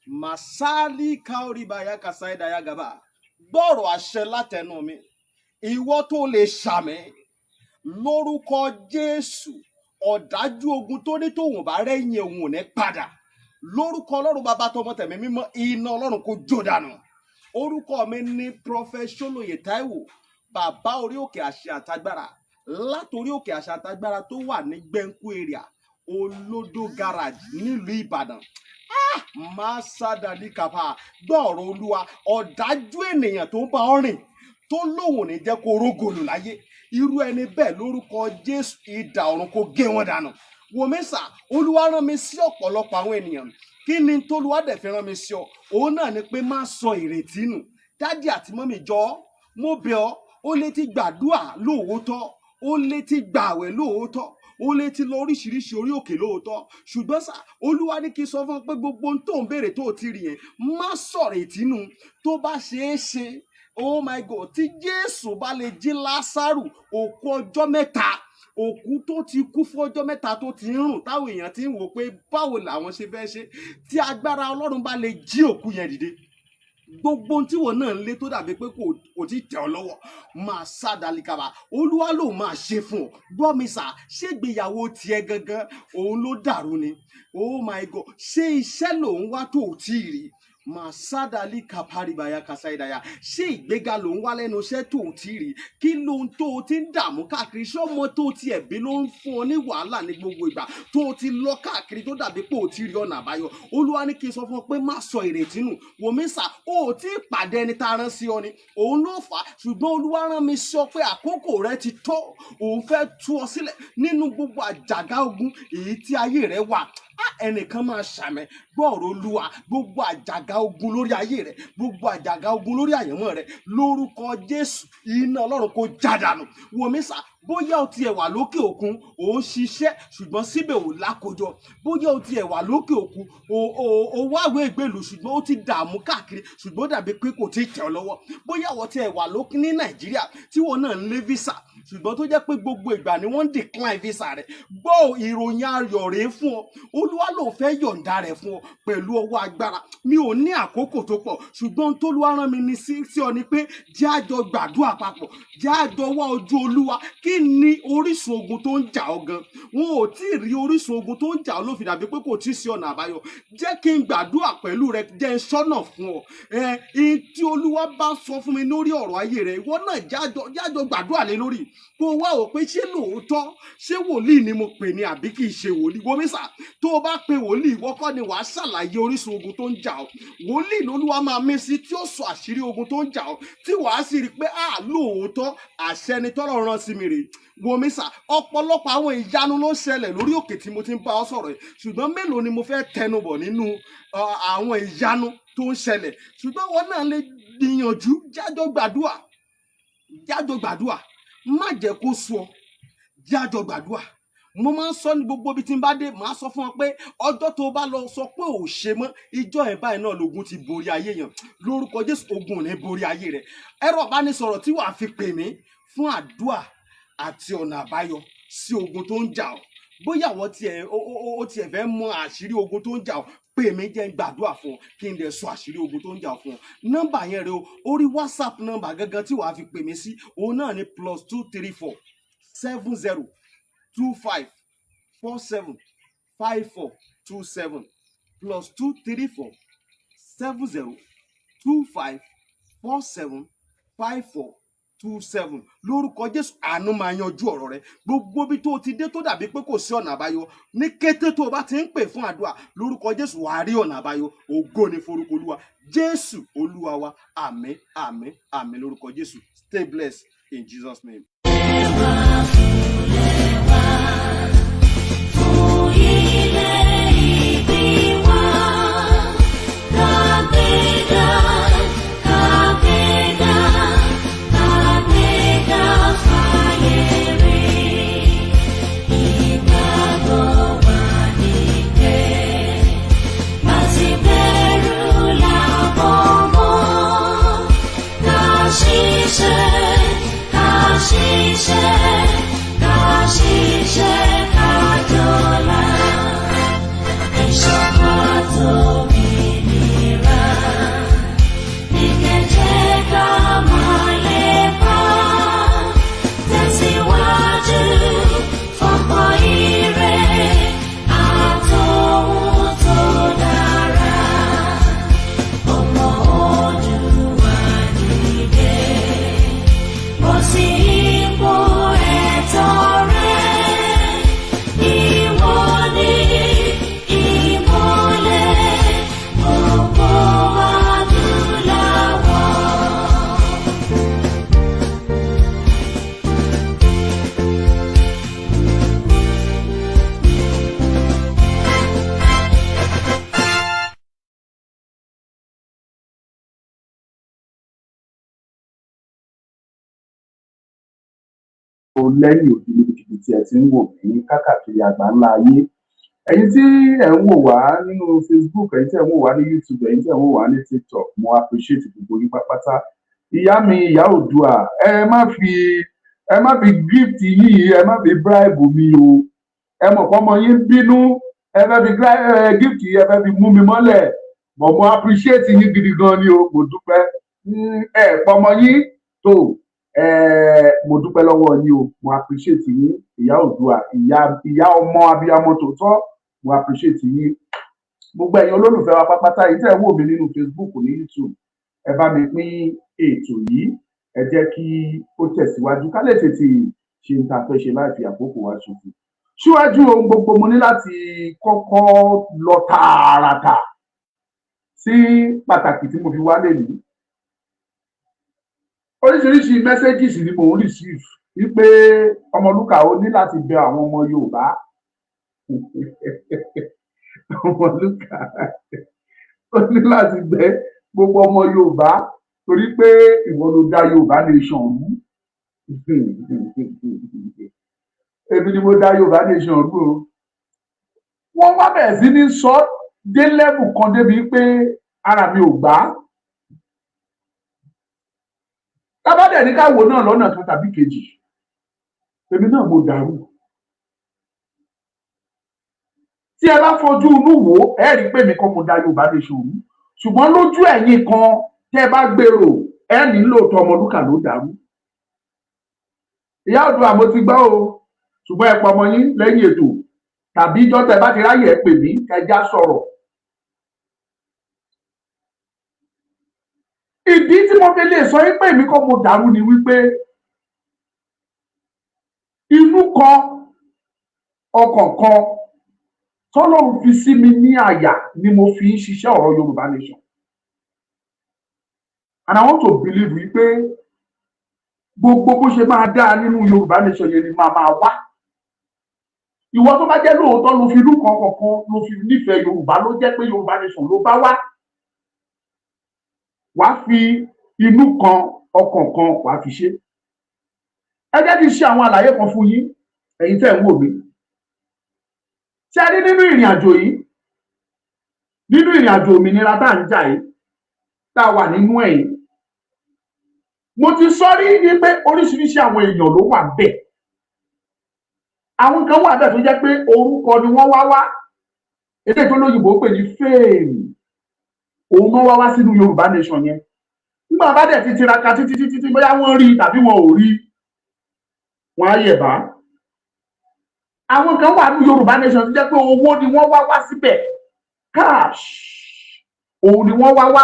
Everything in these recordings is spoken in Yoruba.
Masali kaoribaya kasaidaya gaba. Gbọ́rọ̀ àṣẹ látẹnu mi. Ìwọ tó lè ṣàmín lórúkọ Jésù, ọ̀dájú ogun tó ní tóun bá rẹ́yìn òun ò ní padà. Lórúkọ Ọlọ́run Bàbá, tọmọ, tẹ̀mí mímọ́, iná Ọlọ́run kó jó dànù. Orúkọ mi ní Prophet Ṣólóyè Táíwò, bàbá orí òkè àṣẹ àtagbára, látòrí òkè àṣẹ àtagbára tó wà ní Gbẹ̀ǹkú area, Olódó Garage, nílùú Ìbàdàn. Máa sádàlí kàfà. Gbọ́ ọ̀rọ̀ Olúwa: ọ̀dájú ènìyàn tó ń bá ọ rìn, tó lóun ò ní jẹ́ kó rógòlù láyé, irú ẹni bẹ́ẹ̀, lórúkọ Jésù, idà ọ̀run kó gé wọn dànù. Wòmísà, Olúwa rán mi sí ọ̀pọ̀lọpọ̀ àwọn ènìyàn. Kí ni tólúwa dẹ̀ fi rán mi sí ọ? Òun náà ni pé má sọ ìrètí nù. Daddy àti mummy, jọ̀ọ́, mo bẹ̀ ọ́. Ó lè ti gbàdúà lóòótọ́, ó lè ti gbààwẹ̀ lóòótọ́, ó lè ti lọ oríṣiríṣi orí òkè lóòótọ́, ṣùgbọ́n sá, Olúwa ní kí n sọ fún ọ pé gbogbo ohun tó ń béèrè tó o ti rí yẹn, má sọ̀rọ̀ ìtínú. Tó bá ṣeé ṣe, oh my God, tí Jésù bá lè jí Lásárù, òkú ọjọ́ 3, òkú tó ti kú fún ọjọ́ 3, tó ti ń rùn, táwọn èèyàn ti ń wò pé báwo làwọn ṣe fẹ́ ṣe, tí agbára Ọlọ́run bá lè jí òkú yẹn dìde, gbogbo ohun tí wọn náà ń lé tó dàbí pé kò tí tẹ̀ ọ́ lọ́wọ́, máa sá dalikaba, Olúwa ló máa ṣe fún ọ. Gbọ́ mi sà, ṣé ìgbéyàwó tiẹ̀ gangan òun ló dàrú ni? Oh my God, ṣé iṣẹ́ lòun wá tó ò tí ì rí? Màsádàlì kàpárìbàyà kàsáìdàyà. Ṣé ìgbéga ló ń wá lẹ́nu iṣẹ́ tó ò tí ì rí? Kí lóhun tó o ti ń dààmú káàkiri? Ṣé ọmọ tó o ti ẹ̀bí ló ń fún ọ ní wàhálà ní gbogbo ìgbà tó o ti lọ káàkiri, tó dàbí pé o ti rí ọ̀nà àbáyọ? Olúwa ní kí n sọ fún ọ pé má sọ ìrètí nù. Wòmísà, o ò tí ì pàdé ẹni tá a rán sí ọ ni, òun ló fà á. Ṣùgbọ́n Olúwa rán mi sọ pé àkókò rẹ ti tó. Òun fẹ́ tú ọ sílẹ̀ nínú gbogbo àjàgà ogun èyí tí ayé rẹ wà. Ẹnìkan máa ṣàmín. Gbọ́ ọ̀rọ̀ Olúwa: gbogbo àjàgà ogun lórí ayé rẹ, gbogbo àjàgà ogun lórí àyànmọ́ rẹ, lórúkọ Jésù, iná Ọlọ́run kó já dànù. Wòmísà, bóyá o tiẹ̀ wà lókè òkun, ò ń ṣiṣẹ́, ṣùgbọ́n síbẹ̀ ò lákòjọ. Bóyá o tiẹ̀ wà lókè òkun, o wáwé ìgbèlú, ṣùgbọ́n ó ti dààmú káàkiri, ṣùgbọ́n ó dàbí pé kò tí ì tẹ̀ ọ́ lọ́wọ́. Bóyá wọ́n tiẹ̀ wà lókè ní Nàìjíríà, tí wọ́n náà ń lé visa, ṣùgbọ́n tó jẹ́ pé gbogbo ìgbà ni wọ́n ń decline visa rẹ̀, gbọ́ ìròyìn ayọ̀ rèé fún ọ: Olúwa ló fẹ́ yọ̀ǹda rẹ̀ fún ọ pẹ̀lú ọwọ́ agbára. Mi ò ní àkókò tó pọ̀, ṣùgbọ́n tólúwa rán mi ní sí ọ ni pé jẹ́ àjọ gbàdúrà papọ̀, jẹ́ àjọ wá ojú Olúwa. Kí ni orísun ogun tó ń jà ọ́ gan? Wọn ò tí ì rí orísun ogun tó ń jà ọ́ ló fi dàbí pé kò tí ì sí ọ̀nà àbáyọ. Jẹ́ kí n gbàdúrà pẹ̀lú rẹ, jẹ́ n sọ́nà fún ọ. Ẹ ẹ tí Olúwa bá sọ fún mi lórí ọ̀rọ̀ ayé rẹ, ìwọ náà jájọ gbàdúrà lé lórí, kó o wá wò pé ṣé lóòótọ́, ṣé wòlíì ni mo pè ní àbí kì í ṣe wòlíì. Wòmísà, tó o bá pe wòlíì, ìwọ kọ́ ni wàá ṣàlàyé orísun ogun tó ń jà ọ́. Wòlíì lolúwa máa mí sí tí ó sọ àṣírí ogun tó ń jà ọ́, tí wàá sì rí i pé à lóòótọ́, àṣẹ ni tọ́lọ̀ rán sí mi rèé. Wòmísà, ọ̀pọ̀lọpọ̀ àwọn ìyanu ló ń ṣẹlẹ̀ lórí òkè tí mo ti ń bá ọ sọ̀rọ̀ yìí, ṣùgbọ́n mélòó ni mo fẹ́ tẹnubọ̀ nínú àwọn ìyanu tó ń ṣẹlẹ̀? Ṣùgbọ́n wọn náà lè gbìyànjú, jájọ gbàdúà, jájọ gbàdúà. Má jẹ́ kó sú ọ, jájọ gbàdúà. Mo máa ń sọ ní gbogbo ibi tí n bá dé, màá sọ fún ọ pé ọjọ́ tó o bá lọ sọ pé ò ṣe mọ́, ìjọ ẹ̀ báyìí náà lógun ti borí ayé yẹn. Lórúkọ Jésù, ogun ò ní borí ayé rẹ. Ẹ̀rọ ìbánisọ̀rọ̀ tí wàá fi pè mí fún àdúà àti ọ̀nà àbáyọ sí ogun tó ń jà ọ́, bóyá àwọn tiẹ̀ ó tiẹ̀ fẹ́ mọ àṣírí ogun tó ń jà ọ́, pè mí, jẹ́ n gbàdúrà fún ọ, kí n dẹ̀ sọ àṣírí ogun tó ń jà ọ́ fún ọ. Nọ́mbà yẹn rẹ o, orí WhatsApp nọ́mbà gangan tí wàá fi pè mí sí, òun náà ni +234 70 25 47 54 27, +234 70 25 47 54 27. Lórúkọ Jésù, àánú máa yanjú ọ̀rọ̀ rẹ. Gbogbo ibi tó o ti dé tó dàbí pé kò sí ọ̀nà àbáyọ, ní kété tó o bá ti ń pè fún àdúrà, lórúkọ Jésù, wàá rí ọ̀nà àbáyọ. Ògo ni forúkọ Olúwa. Jésù Olúwa wa. Àmín, àmín, àmín lórúkọ Jésù. Stay blessed in Jesus' name. Wá fún ilẹ̀ ìbí wa, kàgbéga, kàgbéga, kàgbéga fáyé rí. Ìgbàgbọ́ wa ní pé bá ti bẹ̀rù làbọ̀ mọ́, ká ṣiṣẹ́, ká ṣiṣẹ́. Lẹ́yìn òdi, níbikíbi tí ẹ ti ń wò mí káàkiri àgbáńlá ayé, ẹ̀yin tí ẹ ń wò wá nínú Facebook, ẹ̀yin tí ẹ ń wò wá ní YouTube, ẹ̀yin tí ẹ ń wò wá ní TikTok, mo appreciate gbogbo yín pátápátá. Ìyá mi, ìyá Òdua, ẹ má fi gift yìí, ẹ má fi bribe mi o. Ẹ mọ̀ pé ọmọ yín ń bínú, ẹ fẹ́ fi gift yìí, ẹ fẹ́ fi mú mi mọ́lẹ̀ bọ̀. Mo appreciate yín gidi gan ni o, mo dúpẹ́. Ẹ pọmọ yín tó ẹ, mo dúpẹ́ lọ́wọ́ yín o. Mo appreciate yín, ìyá Òdua, ìyá ọmọ, abiyamọ tòótọ́. Mo appreciate yín. Gbogbo ẹ̀yin olólùfẹ́ wa pápátá yìí tẹ́ ẹ wò mí nínú Facebook, ní YouTube, ẹ bá mi pín ètò yìí, ẹ jẹ́ kí ó tẹ̀síwájú, ká lè tètè ṣe ń ta fẹ́ ṣe láì fi àkókò wa ṣòfò. Síwájú ohun gbogbo, mo ní láti kọ́kọ́ lọ tààràtà sí pàtàkì tí mo fi wá lè ní. Oríṣiríṣi messages ni mò ń receive wípé Ọmọlúkà, ó ní láti bẹ àwọn ọmọ Yorùbá. Ọmọlúkà, ó ní láti bẹ gbogbo ọmọ Yorùbá torí pé ìwọ ló dá Yorùbá nation rú. Èmi ni mo dá Yorùbá nation rú o. Wọ́n wá bẹ̀rẹ̀ sí ní sọ dé level kan débi pé ara mi ò gbà á. Tábàdẹ̀ ní káwo náà lọ́nà kan tàbí kejì, èmi náà mo dàrú. Tí ẹ bá fojú inú wò ó, ẹ rí i pé mi kọ́ mo dá Yorùbá nation rú, ṣùgbọ́n lójú ẹ̀yin kan, tẹ́ ẹ bá gbèrò, ẹ ní lóòótọ́ Ọmọlúkà ló dàrú. Ìyá Oòduà, mo ti gbọ́ o, ṣùgbọ́n ẹ pọ̀ ọmọ yín lẹ́yìn ètò, tàbí ìjọ tẹ́ bá ti ráyè, ẹ pè mí, kẹjá sọ̀rọ̀. Ìdí tí mo fi lè sọ pé èmi kọ́ mo dàrú ni wípé inú kan, ọkàn kan tọ́lọ́run fi sí mi ní àyà ni mo fi ń ṣiṣẹ́ ọ̀rọ̀ Yorùbá nation, and I want to believe wípé gbogbo bó ṣe máa dáa nínú Yorùbá nation yẹn ni máa máa wá. Ìwọ tó bá jẹ́ lóòótọ́ ló fi inú kan kọ̀ọ̀kan ló fi nífẹ̀ẹ́ Yorùbá, ló jẹ́ pé Yorùbá nation ló bá wá, wàá fi inú kan, ọkàn kan, wàá fi ṣe. Ẹ jẹ́ kí n ṣe àwọn àlàyé kan fún yín, ẹ̀yin tẹ́ ń wò mí. Ṣé ẹ rí nínú ìrìn àjò yìí, nínú ìrìn àjò òmìnira tá à ń jà yìí, tá a wà nínú ẹ̀ yìí, mo ti sọ rí ní pé oríṣiríṣi àwọn èèyàn ló wà bẹ́ẹ̀. Àwọn kan wà bẹ́ẹ̀ tó jẹ́ pé orúkọ ni wọ́n wá wá, eléyìí tó lóyìnbó pè ní fame, òun náà wá wá sínú Yorùbá nation yẹn. Nígbà bá dẹ̀ ti tiraka títí títí tí bóyá wọ́n rí tàbí wọn ò rí, wọn á yẹ̀bá. Àwọn kan wà ní Yorùbá nation tó jẹ́ pé owó ni wọ́n wá wá síbẹ̀, cash òun ni wọ́n wá wá.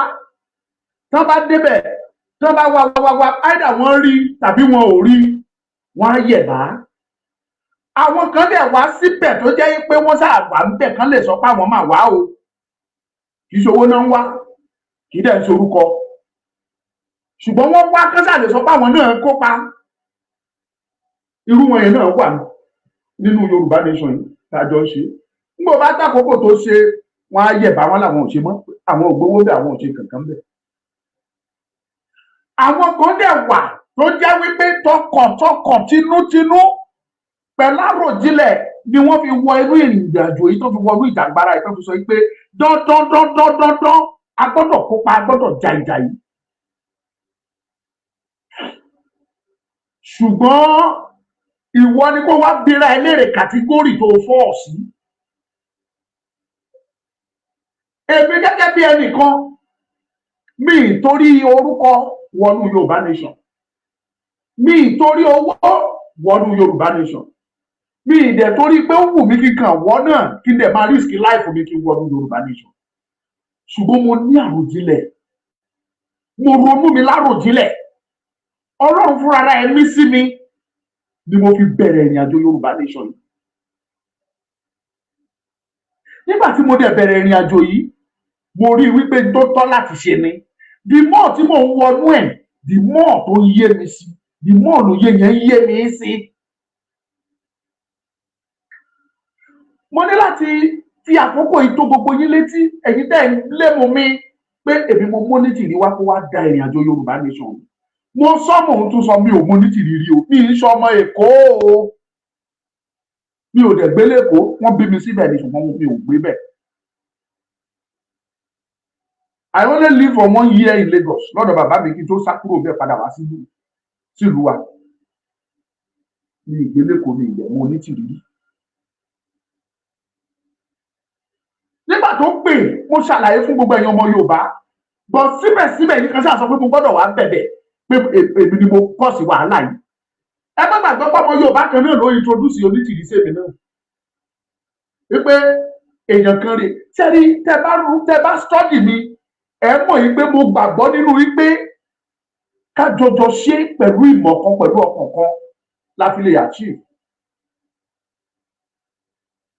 Tán bá débẹ̀, tán bá wá wá wá, either wọ́n rí tàbí wọn ò rí, wọ́n á yẹ̀bá. Àwọn kan dẹ̀ wá síbẹ̀ tó jẹ́ pé wọ́n sáà wà ń bẹ̀ kán lè sọ pé àwọn máa wá o. Kì í ṣe owó náà ń wá, kì í dẹ̀ ń sorúkọ, ṣùgbọ́n wọ́n wá kán sáà lè sọ pé àwọn náà kópa. Irú wọn yẹn náà wà nínú Yorùbá nation yìí tá a jọ ń ṣe. Nígbà bá tàkókò tó ṣe, wọn á yẹ̀bá, wọn làwọn ò ṣe mọ́, àwọn ò gbowó bẹ́ẹ̀, àwọn ò ṣe kankan bẹ́ẹ̀. Àwọn kan dẹ̀ wà tó jẹ́ wípé tọkàntọkàn, tinútinú, pẹ̀lú àròjinlẹ̀ ni wọ́n fi wọ inú ìrìn àjò yìí, tó fi wọ inú ìjàngbara yìí, tó fi sọ pé dandan dandan dandan, a gbọ́dọ̀ kópa, a gbọ́dọ̀ ja ìjà yìí. Ṣùgbọ́n ìwọ ni kó wá bíra ẹ léèrè category tó fọ́ sí. Èmi gẹ́gẹ́ bí ẹnìkan, mi ì torí orúkọ wọnú Yorùbá nation, mi ì torí owó wọnú Yorùbá nation, mi ì dẹ̀ torí pé ó wù mí kí n kàn wọ́ náà, kí n dẹ̀ máa risk life mi kí n wọnú Yorùbá nation. Ṣùgbọ́n mo ní àròjinlẹ̀, mo ronú mi láròjinlẹ̀, Ọlọ́run fúnra ẹ̀ mí sí mi ni mo fi bẹ̀rẹ̀ ìrìn àjò Yorùbá nation yìí. Nígbà tí mo dẹ̀ bẹ̀rẹ̀ ìrìn àjò yìí, mo rí i wípé tó tọ́ láti ṣe ni. The more tí mò ń wọnú ẹ̀, the more tó ń yé mi sí, the more lóye yẹn ń yé mi sí. Mo ní láti fi àkókò yìí tó gbogbo yín létí, ẹ̀yin tẹ́ ẹ̀ ń lé mo mi, pé èmi mo mú Onítìrí wá kó wá da ìrìn àjò Yorùbá nation. Mo sọ, mò ń tún sọ, mi ò mọ Onítìrí rí o. Mi ń sọmọ Èkó o, mi ò dẹ̀ gbé lẹ́kọ̀ọ́. Wọ́n bí mi síbẹ̀ ni, ṣùgbọ́n mi ò gbé bẹ̀. I only live for one year in Lagos lọ́dọ̀ bàbá mi kí n tó sá kúrò bẹ́ẹ̀ padà wá sílùú wa. Mi ì gbé lẹ́kọ̀ọ́, mi ì dẹ̀ mọ Onítìrí rí. Nígbà tó pè, mo ṣàlàyé fún gbogbo ẹ̀yin ọmọ Yorùbá, but síbẹ̀síbẹ̀ yìí kan ṣáà sọ pé mo gbọ́dọ̀ wá bẹ̀bẹ̀ pé èmi ni mo kọ́ sí wàhálà yìí. Ẹ má gbàgbọ́ pé ọmọ Yorùbá kan náà ló introduce Onítìrí sèmi náà, wípé èèyàn kan rè sẹ́rí. Tẹ́ bá study mi, ẹ mọ̀ yìí pé mo gbàgbọ́ nínú wípé ká jọjọ ṣe pẹ̀lú ìmọ̀ kan, pẹ̀lú ọkàn kan la fi lè achieve.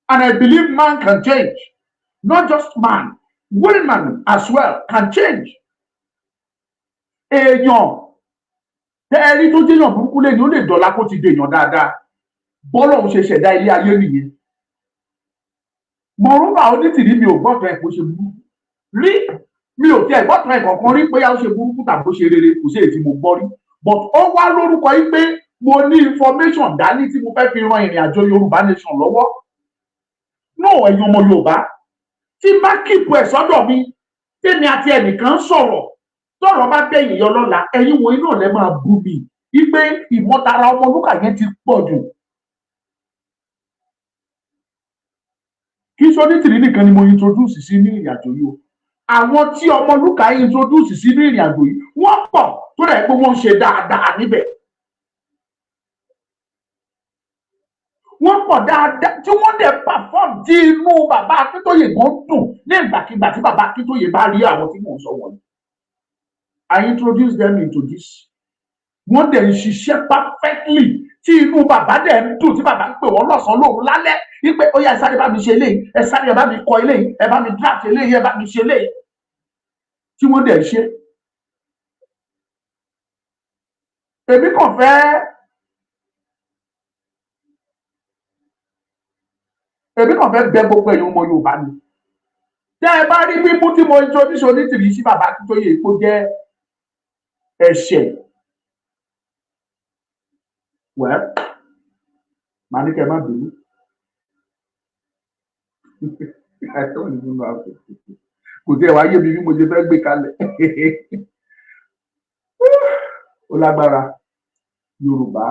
And I believe man can change. Not just man, women as well can change. Èèyàn tẹ́ ẹ rí tó jẹ́yàn burúkú lẹ́yìn, ó lè dọ̀la kó ti dèèyàn dáadáa. Bọ́lọ́hun ṣe ṣẹ̀dá ilé ayé nìyẹn. Moreover, Onítìrí, mi ò gbọ́tọ̀ ẹ̀ kó ṣe burúkú rí. Mi ò tiẹ̀ gbọ́tọ̀ ẹ̀ kankan rí bóyá ó ṣe burúkú tàbí ó ṣe rere. Kò sí èyí tí mo gbọ́ rí. But ó wá lórúkọ yìí pé mo ní information dání tí mo fẹ́ fi ran ìrìn àjò Yorùbá nation lọ́wọ́. No, ẹ̀yin ọmọ Yorùbá, tí bá keep ẹ̀ sọ́dọ̀ mi, tèmi àti ẹnìkan sọ̀rọ̀, tọ́rọ̀ bá bẹ̀yìn yọ lọ́la, ẹ̀yin wọ̀nyí náà lẹ máa bú mi wípé ìmọ̀tara Ọmọlúkà yẹn ti pọ̀ jù. Kì í ṣe Onítìrí nìkan ni mo introduce sí ní ìrìn àjò yìí o. Àwọn tí Ọmọlúkà introduce sí ní ìrìn àjò yìí, wọ́n pọ̀ tó dẹ̀ pé wọ́n ń ṣe dáadáa níbẹ̀. Wọ́n pọ̀ dáadáa tí wọ́n dẹ̀ perform, tí inú bàbá Akíntóyè gan dùn ní ìgbàkigbà tí bàbá Akíntóyè bá rí àwọn tí mò ń sọ wọ̀nyí. I introduce them into this. Wọ́n dẹ̀ ń ṣiṣẹ́ perfectly, tí inú bàbá dẹ̀ ń dùn, tí bàbá ń pè wọ́n lọ́sàn-án, lóru, lálẹ́, wípé ó yá, ẹ sáré bá mi ṣe eléyìí, ẹ sáré bá mi kọ eléyìí, ẹ bá mi draft eléyìí, ẹ bá mi ṣe eléyìí, tí wọ́n dẹ̀ ń ṣe. Èmi kàn fẹ́ bẹ̀ gbogbo ẹ̀yin ọmọ Yorùbá ni. Tẹ́ ẹ bá rí mímú tí mo introduce Onítìrí sí bàbá Akíntóyè kó jẹ́ ẹ̀ṣẹ̀, well, màá ní kẹ́ ẹ má bínú. I don't even know how to put it. Kò tí ẹ wá yé mi bí mo ṣe fẹ́ gbé kalẹ̀. Ó lágbára, Yorùbá.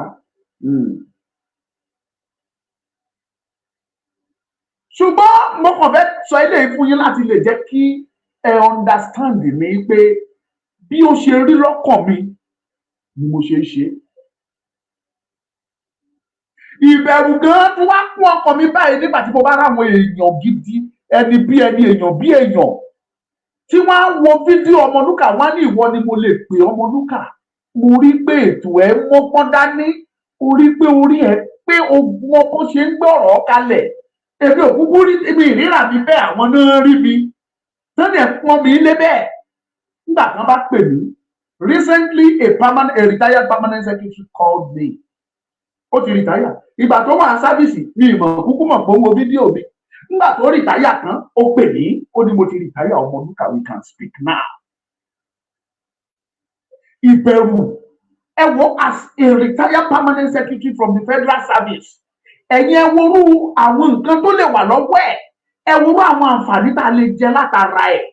Ṣùgbọ́n mo kàn fẹ́ sọ eléyìí fún yín láti lè jẹ́ kí ẹ understand mi pé bí ó ṣe rí lọ́kàn mi ni mo ṣe ń ṣe. Ìbẹ̀rù gan tún wá kún ọkàn mi báyìí nígbà tí mo bá ráwọn èèyàn gidi, ẹni bí ẹni, èèyàn bí èèyàn, tí wọ́n á wo fídíò Ọmọlúkà, wọ́n á ní, "Ìwọ ni mo lè pè, Ọmọlúkà. Mo rí pé ètò ẹ mọ́pọ́n dání, o rí pé orí ẹ pé ogun ọkọ ṣe ń gbọ́rọ̀ kalẹ̀. Èmi ò kúkú rí ibi ìríra mi bẹ́ẹ̀, àwọn náà rí mi tó dẹ̀ pọ́n mi lé bẹ́ẹ̀." Nígbà kan bá pè mí recently, a retired permanent secretary called me. Ó ti retire. Ìgbà tó wà service, mi ìmọ̀ kúkú mọ̀ pé ó ń wo fídíò mi. Nígbà tó retire tán, ó pè mí, ó ní, "Mo ti retire, Ọmọlúkà, we can speak now." Ìbẹ̀rù, ẹ wo, as a retired permanent secretary from the federal service, ẹ̀yin ẹ worú àwọn nǹkan tó lè wà lọ́wọ́ ẹ̀, ẹ worú àwọn àǹfààní tá a lè jẹ látara ẹ̀.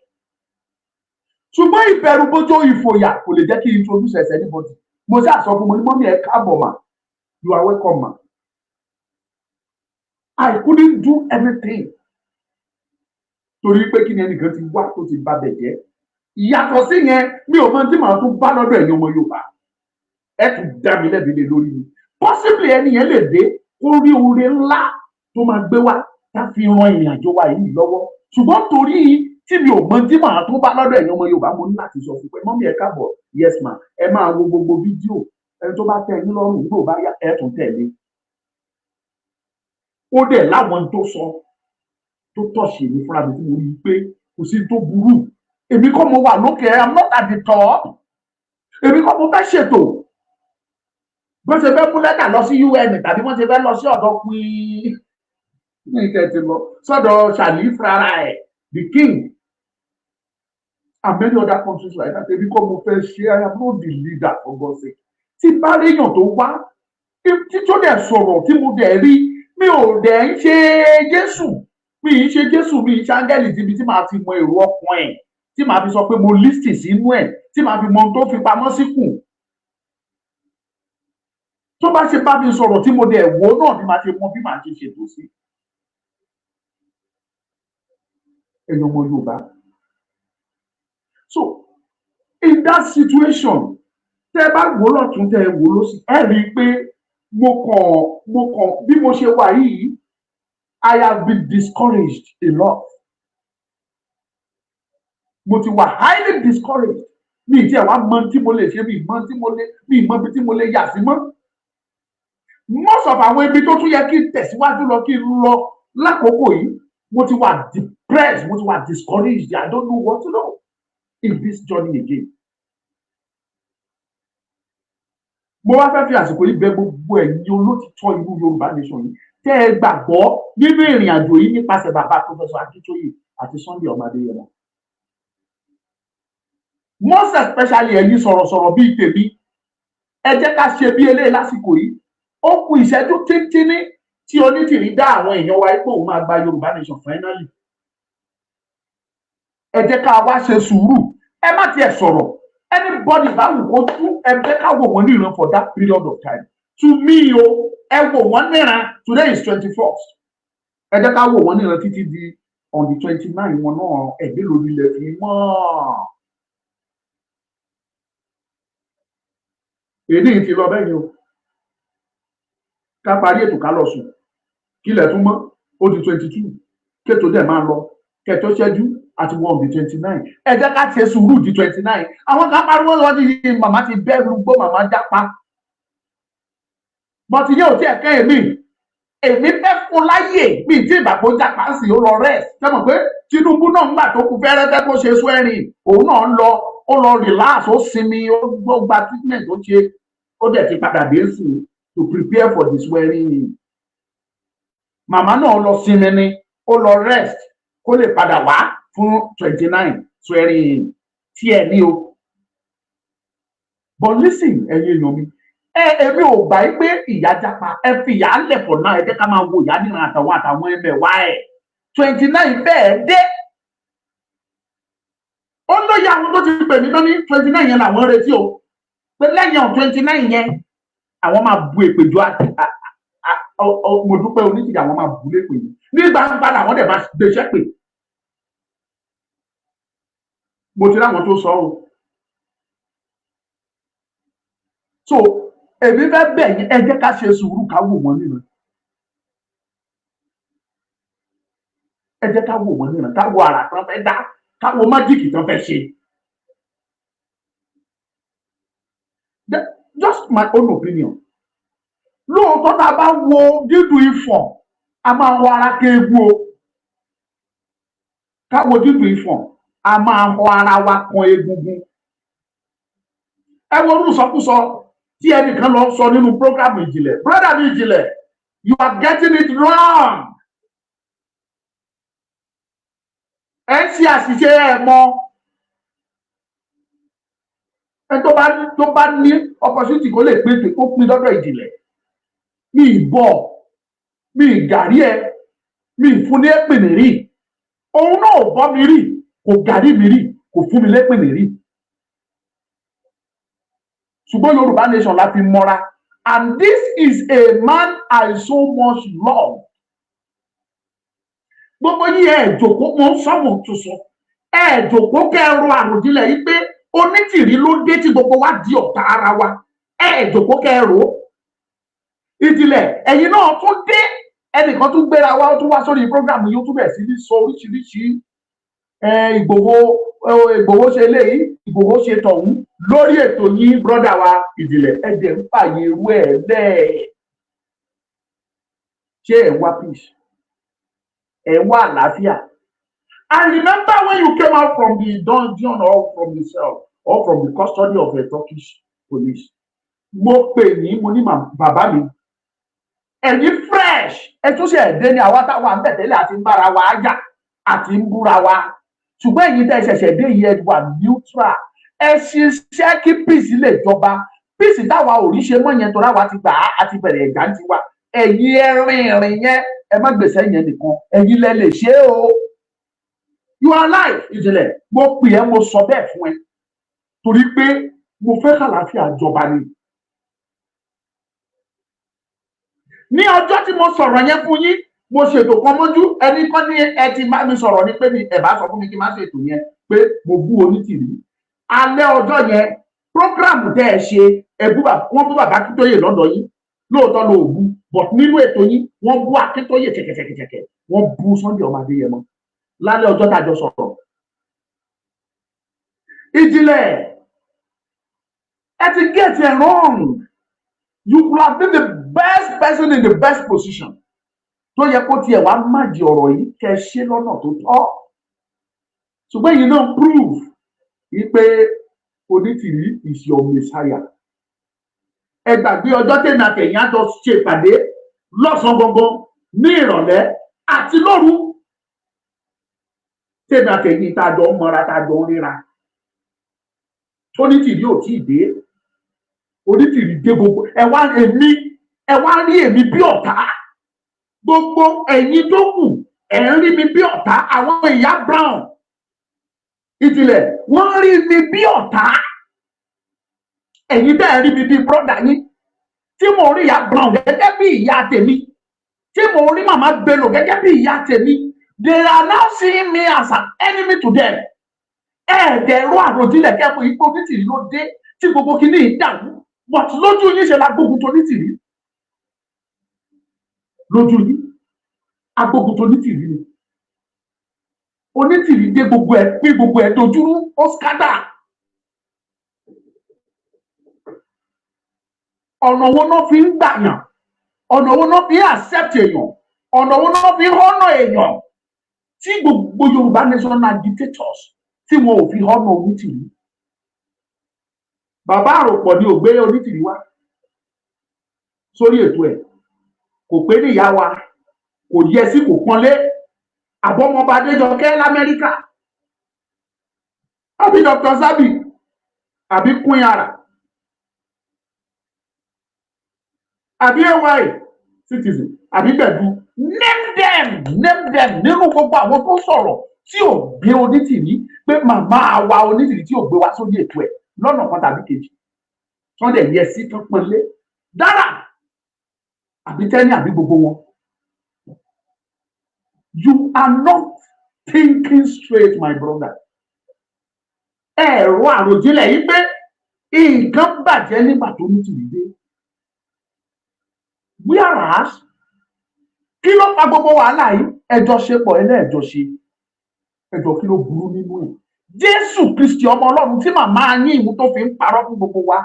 Ṣùgbọ́n ìbẹ̀rù bójó, ìfòyà kò lè jẹ́ kí n introduce ẹ̀ anybody. Mo ṣáà sọ fún mo ní, "Mummy, ẹ káàbọ̀ mà. You are welcome, ma." I couldn't do anything torí pé kí ni, ẹnìkan ti wá tó ti bà bẹ̀ jẹ́. Ìyàtọ̀ sí yẹn, mi ò mọ tí màá tún bá lọ́dọ̀ ẹ̀yin ọmọ Yorùbá. Ẹ tún dá mi lẹ́bi lé lórí mi. Possibly ẹni yẹn lè dé kó rí oore ńlá tó máa gbé wá tá fi ran ìrìn àjò wa yìí lọ́wọ́, ṣùgbọ́n torí tí mi ò mọ tí màá tún bá lọ́dọ̀ ẹ̀yin ọmọ Yorùbá, mo ní láti sọ fún pé, "Mummy, ẹ káàbọ̀. Yes ma, ẹ máa wo gbogbo fídíò. Ẹni tó bá tẹ́ yín lọ́rùn, nígbà bá yá, ẹ tún tẹ̀lé." Ó dẹ̀ láwọn tó sọ tó tọ̀sí mi fúnra mi tí mo rí i pé kò sí tó burú. Èmi kọ́ mo wà lókè, I am not at the top. Èmi kọ́ mo fẹ́ ṣètò bó ṣe fẹ́ mú lẹ́tà lọ sí UN tàbí wọ́n ṣe fẹ́ lọ sí ọ̀dọ̀ pín ní ìtẹ̀ ti lọ sọ́dọ̀ ṣàlì fúnra ẹ̀, the king. And many other countries like that. Èmi kọ́ mo fẹ́ ṣe. I am not the leader, for God's sake. Tí bá réyàn tó wá, tí tó dẹ̀ sọ̀rọ̀, tí mo dẹ̀ rí, mi ò dẹ̀ ń ṣe Jésù, mi ì ṣe Jésù, mi ì ṣe áńgẹ́lì síbi tí màá ti mọ èrò ọkàn ẹ̀, tí màá fi sọ pé mo listen sínú ẹ̀, tí màá fi mọ ohun tó fi pamọ́ síkùn. Tó bá ṣe bá mi sọ̀rọ̀, tí mo dẹ̀ wò náà ni màá ṣe mọ bí màá ṣe ṣètò sí. Ẹ̀yin ọmọ Yorùbá, so in that situation, tẹ́ ẹ bá wò lọ́tún, tẹ́ ẹ wò lósì, ẹ rí i pé mo kàn bí mo ṣe wà yìí, I have been discouraged a lot. Mo ti wà highly discouraged. Mi ì tiẹ̀ wá mọ tí mo lè ṣe, mi ì mọ tí mo lè, mi ì mọ ibi tí mo lè yà sí mọ́. Most of àwọn ibi tó tún yẹ kí n tẹ̀síwájú lọ, kí n lọ lákòókò yìí, mo ti wà depressed, mo ti wà discouraged. I don't know what to do in this journey again. Mo wá fẹ́ fi àsìkò yìí bẹ̀ gbogbo ẹ̀yin olótìtọ́ inú Yorùbá nation yìí, tẹ́ ẹ gbàgbọ́ nínú ìrìn àjò yìí nípasẹ̀ bàbá Professor Akintoye àti Sunday ọmọ Adéyẹmọ, most especially ẹ̀yin sọ̀rọ̀sọ̀rọ̀ bíi tèmi. Ẹ jẹ́ ká ṣe bí eléyìí lásìkò yìí. Ó kù ìṣẹ́jú tíntínní tí Onítìrí dá àwọn èèyàn wa pé òun máa gba Yorùbá nation finally. Ẹ jẹ́ ká wá ṣe sùúrù. Ẹ má tiẹ̀ sọ̀rọ̀. Anybody bá wù kó tú, ẹ jẹ́ ká wò wọ́n níran for that period of time. To me o, ẹ wò wọ́n níran. Today is 21st. Ẹ jẹ́ ká wò wọ́n níran títí di on the 29 wọn náà. Ẹ̀gbẹ́ lórí ilẹ̀ fi mọ́ èyí ti lọ bẹ́ẹ̀ ni o. Ká parí ètò, ká lọ sùn, kílẹ̀ tún mọ́, ó di 22. Kéètò dẹ̀ máa lọ kẹtó ṣẹ́jú àti wọ́n di 29. Ẹ jẹ́ ká ṣe sùúrù di 29. Àwọn kan pariwo wọn ti màmá ti bẹ́ẹ̀rù gbó, màmá jápa bọ́tí yóò tí ẹ̀ kẹ́. Èmi fẹ́ fún láyè mi tí ìgbàgbọ́ jápa sí, ó lọ rest. Ṣé mọ̀ pé Tinubu náà ń gbà tó kú fẹ́rẹ́fẹ́ kó ṣe swearing, òun náà ń lọ, ó lọ relax, ó sinmi, ó gba treatment ó ṣe, ó dẹ̀ ti padà dé sí to prepare for the swearing in. Màmá náà lọ sinmi ni, ó lọ rest kó lè padà wá fún 29 swearing in tí ẹ ní o. But listen, ẹ̀yin èèyàn mi, ẹ èmi ò gbà yí pé ìyá jápa. Ẹ fi ìyá lẹ̀ for now. Ẹ jẹ́ ká máa wo ìyá níran àtàwọn ẹmẹ̀wá ẹ̀. 29 bẹ́ẹ̀ dé, ó lóye àwọn tó ti pè mí tán ní 29 yẹn làwọn retí o, pé lẹ́yìn ọ̀n 29 yẹn, àwọn máa bu èpè jọ. Mo dúpẹ́ Onítìrì, àwọn máa bu lépè yìí ní gbangba, làwọn dẹ̀ máa gbéṣẹ́ pè. Mo ti ráwọn tó sọ o. So èmi fẹ́ bẹ̀ yín, ẹ jẹ́ ká ṣe sùúrù, ká wò wọ́n níran. Ẹ jẹ́ ká wò wọ́n níran, ká wo àrà tán fẹ́ dá, ká wo májíìkì tán fẹ́ ṣe. Just my own opinion. Lóòótọ́, tá a bá wo dídùn ìfọ̀n, a máa wọ ara kéegun o. Ká wo dídùn ìfọ̀n, a máa họ ara wa kan egungun. Ẹ wo orú sọkúsọ tí ẹnìkan lọ sọ nínú program Ìjìnlẹ̀. Brother mi Ìjìnlẹ̀, you are getting it wrong. Ẹ ń ṣe àṣìṣe. Ẹ mọ ẹ tó bá ní opportunity kó lè pín, kó pín lọ́dọ̀ Ìjìnlẹ̀. Mi ì bọ̀, mi ì gàrí ẹ, mi ì fún ní èpìnì rí. Òun náà ò bọ́ mi rí, kò gàrí mi rí, kò fún mi lépìnì rí. Ṣùgbọ́n Yorùbá nation la fi mọ́ra, and this is a man I so much love. Gbogbo yín, ẹ jòkó, mo ń sọ̀wọ́n tó sọ, ẹ jòkó kẹ́ ẹ ro àròjinlẹ̀ yìí pé Onítìrí ló dé tí gbogbo wa di ọ̀tá ara wa. Ẹ jòkó kẹ́ ẹ rò ó. Ìjìnlẹ̀, ẹ̀yin náà tún dé, ẹnìkan tún gbéra wá, ó tún wá sórí program yìí, ó tún bẹ̀rẹ̀ sí ní sọ oríṣiríṣi. Ìgbòho, Ìgbòho ṣe eléyìí, Ìgbòho ṣe tọ̀hún lórí ètò yín. Brother wa Ìjìnlẹ̀, ẹ jẹ́ ń fààyè irú ẹ̀ lẹ́ẹ̀. Ṣé ẹ̀ wá peace, ẹ̀ wá àlàáfíà? I remember when you came out from the dungeon or from the cell or from the custody of the Turkish police, mo pè yín, mo ní, "Bàbá mi, ẹ̀yin fresh, ẹ tún ṣe ẹ̀dẹ́ ni. Àwa táwa ń bẹ̀ tẹ́lẹ̀ àti ń bára wa jà, àti ń búra wa." Ṣùgbọ́n ẹ̀yin tẹ́ ẹ ṣẹ̀ṣẹ̀ dé yìí, ẹ wà neutral, ẹ ṣiṣẹ́ kí peace lè jọba. Peace táwa ò rí ṣe mọ́ yẹn, torí àwa ti gbà á àti bẹ̀rẹ̀ ẹ̀já ń tiwa. Ẹ̀yin ẹ rìn ìrìn yẹn, ẹ má gbèsè yẹn nìkan, ẹ̀yin lẹ lè ṣe é o. You are alive. Ìjìnlẹ̀, mo pè ẹ́, mo sọ bẹ́ẹ̀ fún ẹ torí pé mo fẹ́ kàlàáfíà jọba ni. Ní ọjọ́ tí mo sọ̀rọ̀ yẹn fún yín, mo ṣètò kan mọ́jú. Ẹni kan ní ẹ ti bá mi sọ̀rọ̀ ní pé mi ẹ̀ bá sọ fún mi kí n má ṣètò yẹn, pé mo bú Onítìrí. Alẹ́ ọjọ́ yẹn, program tẹ́ ẹ ṣe, ẹ bú, wọ́n bú bàbá Akíntóyè lọ́dọ̀ yín. Lóòótọ́ ló bú, but nínú ètò yín, wọ́n bú Akíntóyè ṣẹ̀kẹ̀ṣẹ̀kẹ̀ṣẹ̀kẹ̀, wọ́n bú Sunday ọmọ Adéyẹmọ lálẹ́ ọjọ́ tá a jọ sọ̀rọ̀. Ìjìnlẹ̀, ẹ ti get it wrong. You could have been the best person in the best position tó yẹ kó tiẹ̀ wá májì ọ̀rọ̀ yìí, kẹ́ ṣe lọ́nà tó tọ́. Ṣùgbọ́n èyí náà prove wípé Onítìrí is your messiah. Ẹ gbàgbé ọjọ́ tèmi àtẹ̀yìn àjọ ṣe ìpàdé lọ́sàn-án gangan, ní ìrọ̀lẹ́ àti lóru, tèmi àtẹ̀yìn tá a jọ ń mọra, tá a jọ ń ríra. Tónítìrí ò tíì dé. Onítìrí dé, gbogbo ẹ wá èmi, ẹ wá rí èmi bí ọ̀tá. Gbogbo ẹ̀yin tó kù, ẹ̀ ń rí mi bí ọ̀tá. Àwọn ìyá Brown, ìjìnlẹ̀, wọ́n rí mi bí ọ̀tá. Ẹ̀yin bẹ́ẹ̀ rí mi bí brother yín, tí mo rí ìyá Brown gẹ́gẹ́ bí ìyá tèmi, tí mo rí màmá Bello gẹ́gẹ́ bí ìyá tèmi, they are now seeing me as an enemy to them. Ẹ̀ẹ́dẹ̀rọ àròjinlẹ̀ kẹ́kọ̀ọ́ yìí pé Onítìrí ló dé tí gbogbo kìíní yìí dàrú, but lójú yín, ṣe la gbógun tó Onítìrí. Lójú yín, agbógun tó Onítìrí ni. Onítìrí dé, gbogbo ẹ̀ pín, gbogbo ẹ̀ dojúrú, ó scatter. Ọ̀nà wo náà fi ń gbàyàn? Ọ̀nà wo náà fi ń accept èèyàn? Ọ̀nà wo náà fi ń honour èèyàn tí gbogbo Yorùbá nation agitators tí wọn ò fi honour Onítìrí? Bàbá àròpọ̀ ni ò gbé Onítìrí wá sórí ètò ẹ̀, kò pé ní ìyá wa, kò yẹ sí, kò pọ́nlé. Àbọ̀mọba Adéjọkẹ́ lamẹ́ríkà, àbí Dr. Sabi, àbí Queen Ara, àbí ay citizen, àbí gbẹ̀du, name them, name them. Nínú gbogbo àwọn tó sọ̀rọ̀ tí ò gbé Onítìrí, pé màmá wa Onítìrí tí ò gbé wá sórí ètò ẹ̀ lọ́nà kan tàbí kejì, tí wọ́n dẹ̀ yẹ sí tán pọ́nlé dára, àbí tẹ́ni, àbí gbogbo wọn. You are not thinking straight, my brother. Ẹ̀rọ àròjinlẹ̀ yìí pé nǹkan bàjẹ́ nígbà tó Onítìrí dé. Whereas, kí ló fa gbogbo wàhálà yìí? Ẹjọ́ ṣe pọ̀, ẹlẹ́ẹ̀jọ́ ṣe ẹjọ́, kí ló burú nínú ẹ̀? Jésù Kristi ọmọ Ọlọ́run tí màmá yín ìmú tó fi ń parọ́ fún gbogbo wa,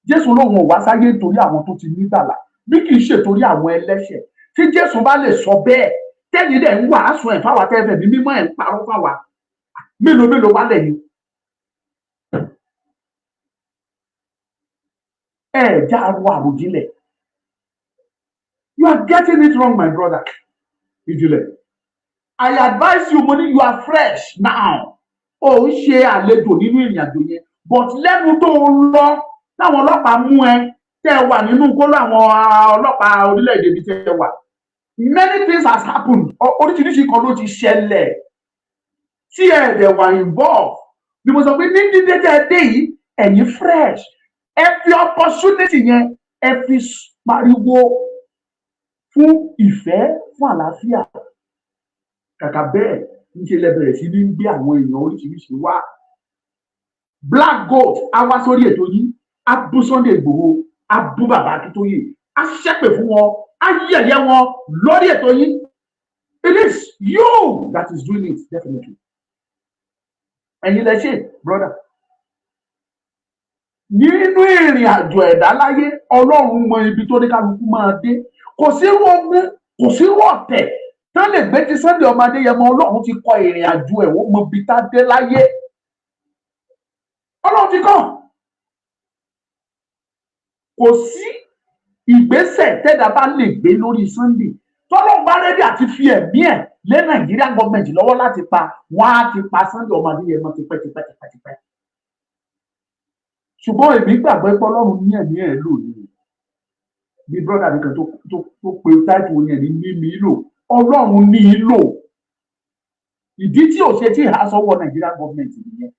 Jésù lòun ò wá sáyé nítorí àwọn tó ti nígbàlà, bí kì í ṣe torí àwọn ẹlẹ́ṣẹ̀. Tí Jésù bá lè sọ bẹ́ẹ̀, tẹ́yìn dẹ̀ ń wàásù ẹ̀ fáwa, tẹ́fẹ̀ ní mímọ́ ẹ̀ ń parọ́ fáwa, mélòó mélòó wá lẹ́yìn? Ẹ já ro àròjinlẹ̀. You are getting it wrong, my brother. Ìjìnlẹ̀, I advise you. Mo ní you are fresh now, o ń ṣe àlejò nínú ìrìn àjò yẹn, but lẹ́nu tó ń lọ táwọn ọlọ́pàá mú ẹ, tẹ́ ẹ wà nínú kóló àwọn ọlọ́pàá orílẹ̀-èdè bíi tẹ́ ẹ wà, many things has happened. Oríṣiríṣi kan ló ti ṣẹlẹ̀ tí ẹ dẹ̀ wà involved. Bí mo sọ pé ní dídé tẹ́ ẹ dé yìí, ẹ̀yin fresh, ẹ fi opportunity yẹn, ẹ fi pariwo fún ìfẹ́, fún àlàáfíà. Kàkà bẹ́ẹ̀, níṣẹ́ lẹ bẹ̀rẹ̀ sí ní gbé àwọn èèyàn oríṣiríṣi wá. Black Goat á wá sórí ètò yìí, á bú Sunday Igboho, á bú bàbá Akíntóyè, á ṣépè fún wọn, á yẹ̀yẹ́ wọn lórí ètò yìí. It is you that is doing it, definitely. Ẹ̀yin lẹ ṣe, brother. Nínú ìrìn àjò ẹ̀dá láyé, Ọlọ́run mọ ibi tó ní kálukú máa dé. Kò sí irú ogun, kò sí irú ọ̀tẹ̀ tán lè gbé ti Sunday ọmọ Adéyẹmọ. Ọlọ́run ti kọ ìrìn àjò ẹ̀, wọ́n mọ ibi tá dé láyé. Ọlọ́run ti kọ́. Kò sí ìgbésẹ̀ tẹ́dá bá lè gbé lórí Sunday tọ́lọ́run bá ready àti fi ẹ̀mí ẹ̀ Lé Nàìjíríà gọọmenti lọ́wọ́ láti pa wọ́n á ti pa Sunday ọmọ Adéyẹmọ tipẹ́ tipẹ́ tipẹ́ tipẹ́. Ṣùgbọ́n èmi gbàgbọ́ pé Ọlọ́run ní ẹ̀mí ẹ̀ lò ní bí brother mi kan tó pe title yẹn ní mímí lò. Ọlọ́run ní í lò. Ìdí tí ò ṣe tí ìhà sọ́wọ́ Nàìjíríà gọọmenti nìyẹn.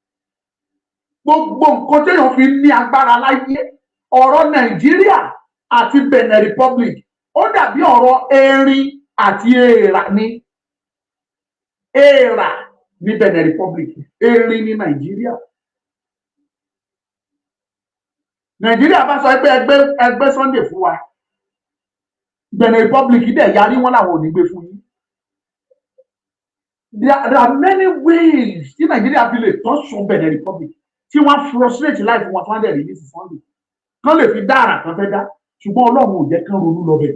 Gbogbo nǹkan téèyàn fi ní agbára láyé, ọ̀rọ̀ Nàìjíríà àti Benin Republic, ó dàbí ọ̀rọ̀ erin àti èèrà ní. Èèrà ní Benin Republic, erin ní Nàìjíríà. Nàìjíríà bá sọ pé ẹgbẹ́ ẹgbẹ́ Sunday fún wa, Benin Republic dẹ̀ yarí, wọn làwọn ò ní gbé fún yín. There are many ways tí Nàìjíríà fi lè tọ́sùn Benin Republic, tí wọ́n frustrate life wọn, tí wọ́n dẹ̀ release Sunday, kán lè fi dá àrà kan fẹ́ dá. Ṣùgbọ́n Ọlọ́run ò jẹ́ kán ronú lọ bẹ̀.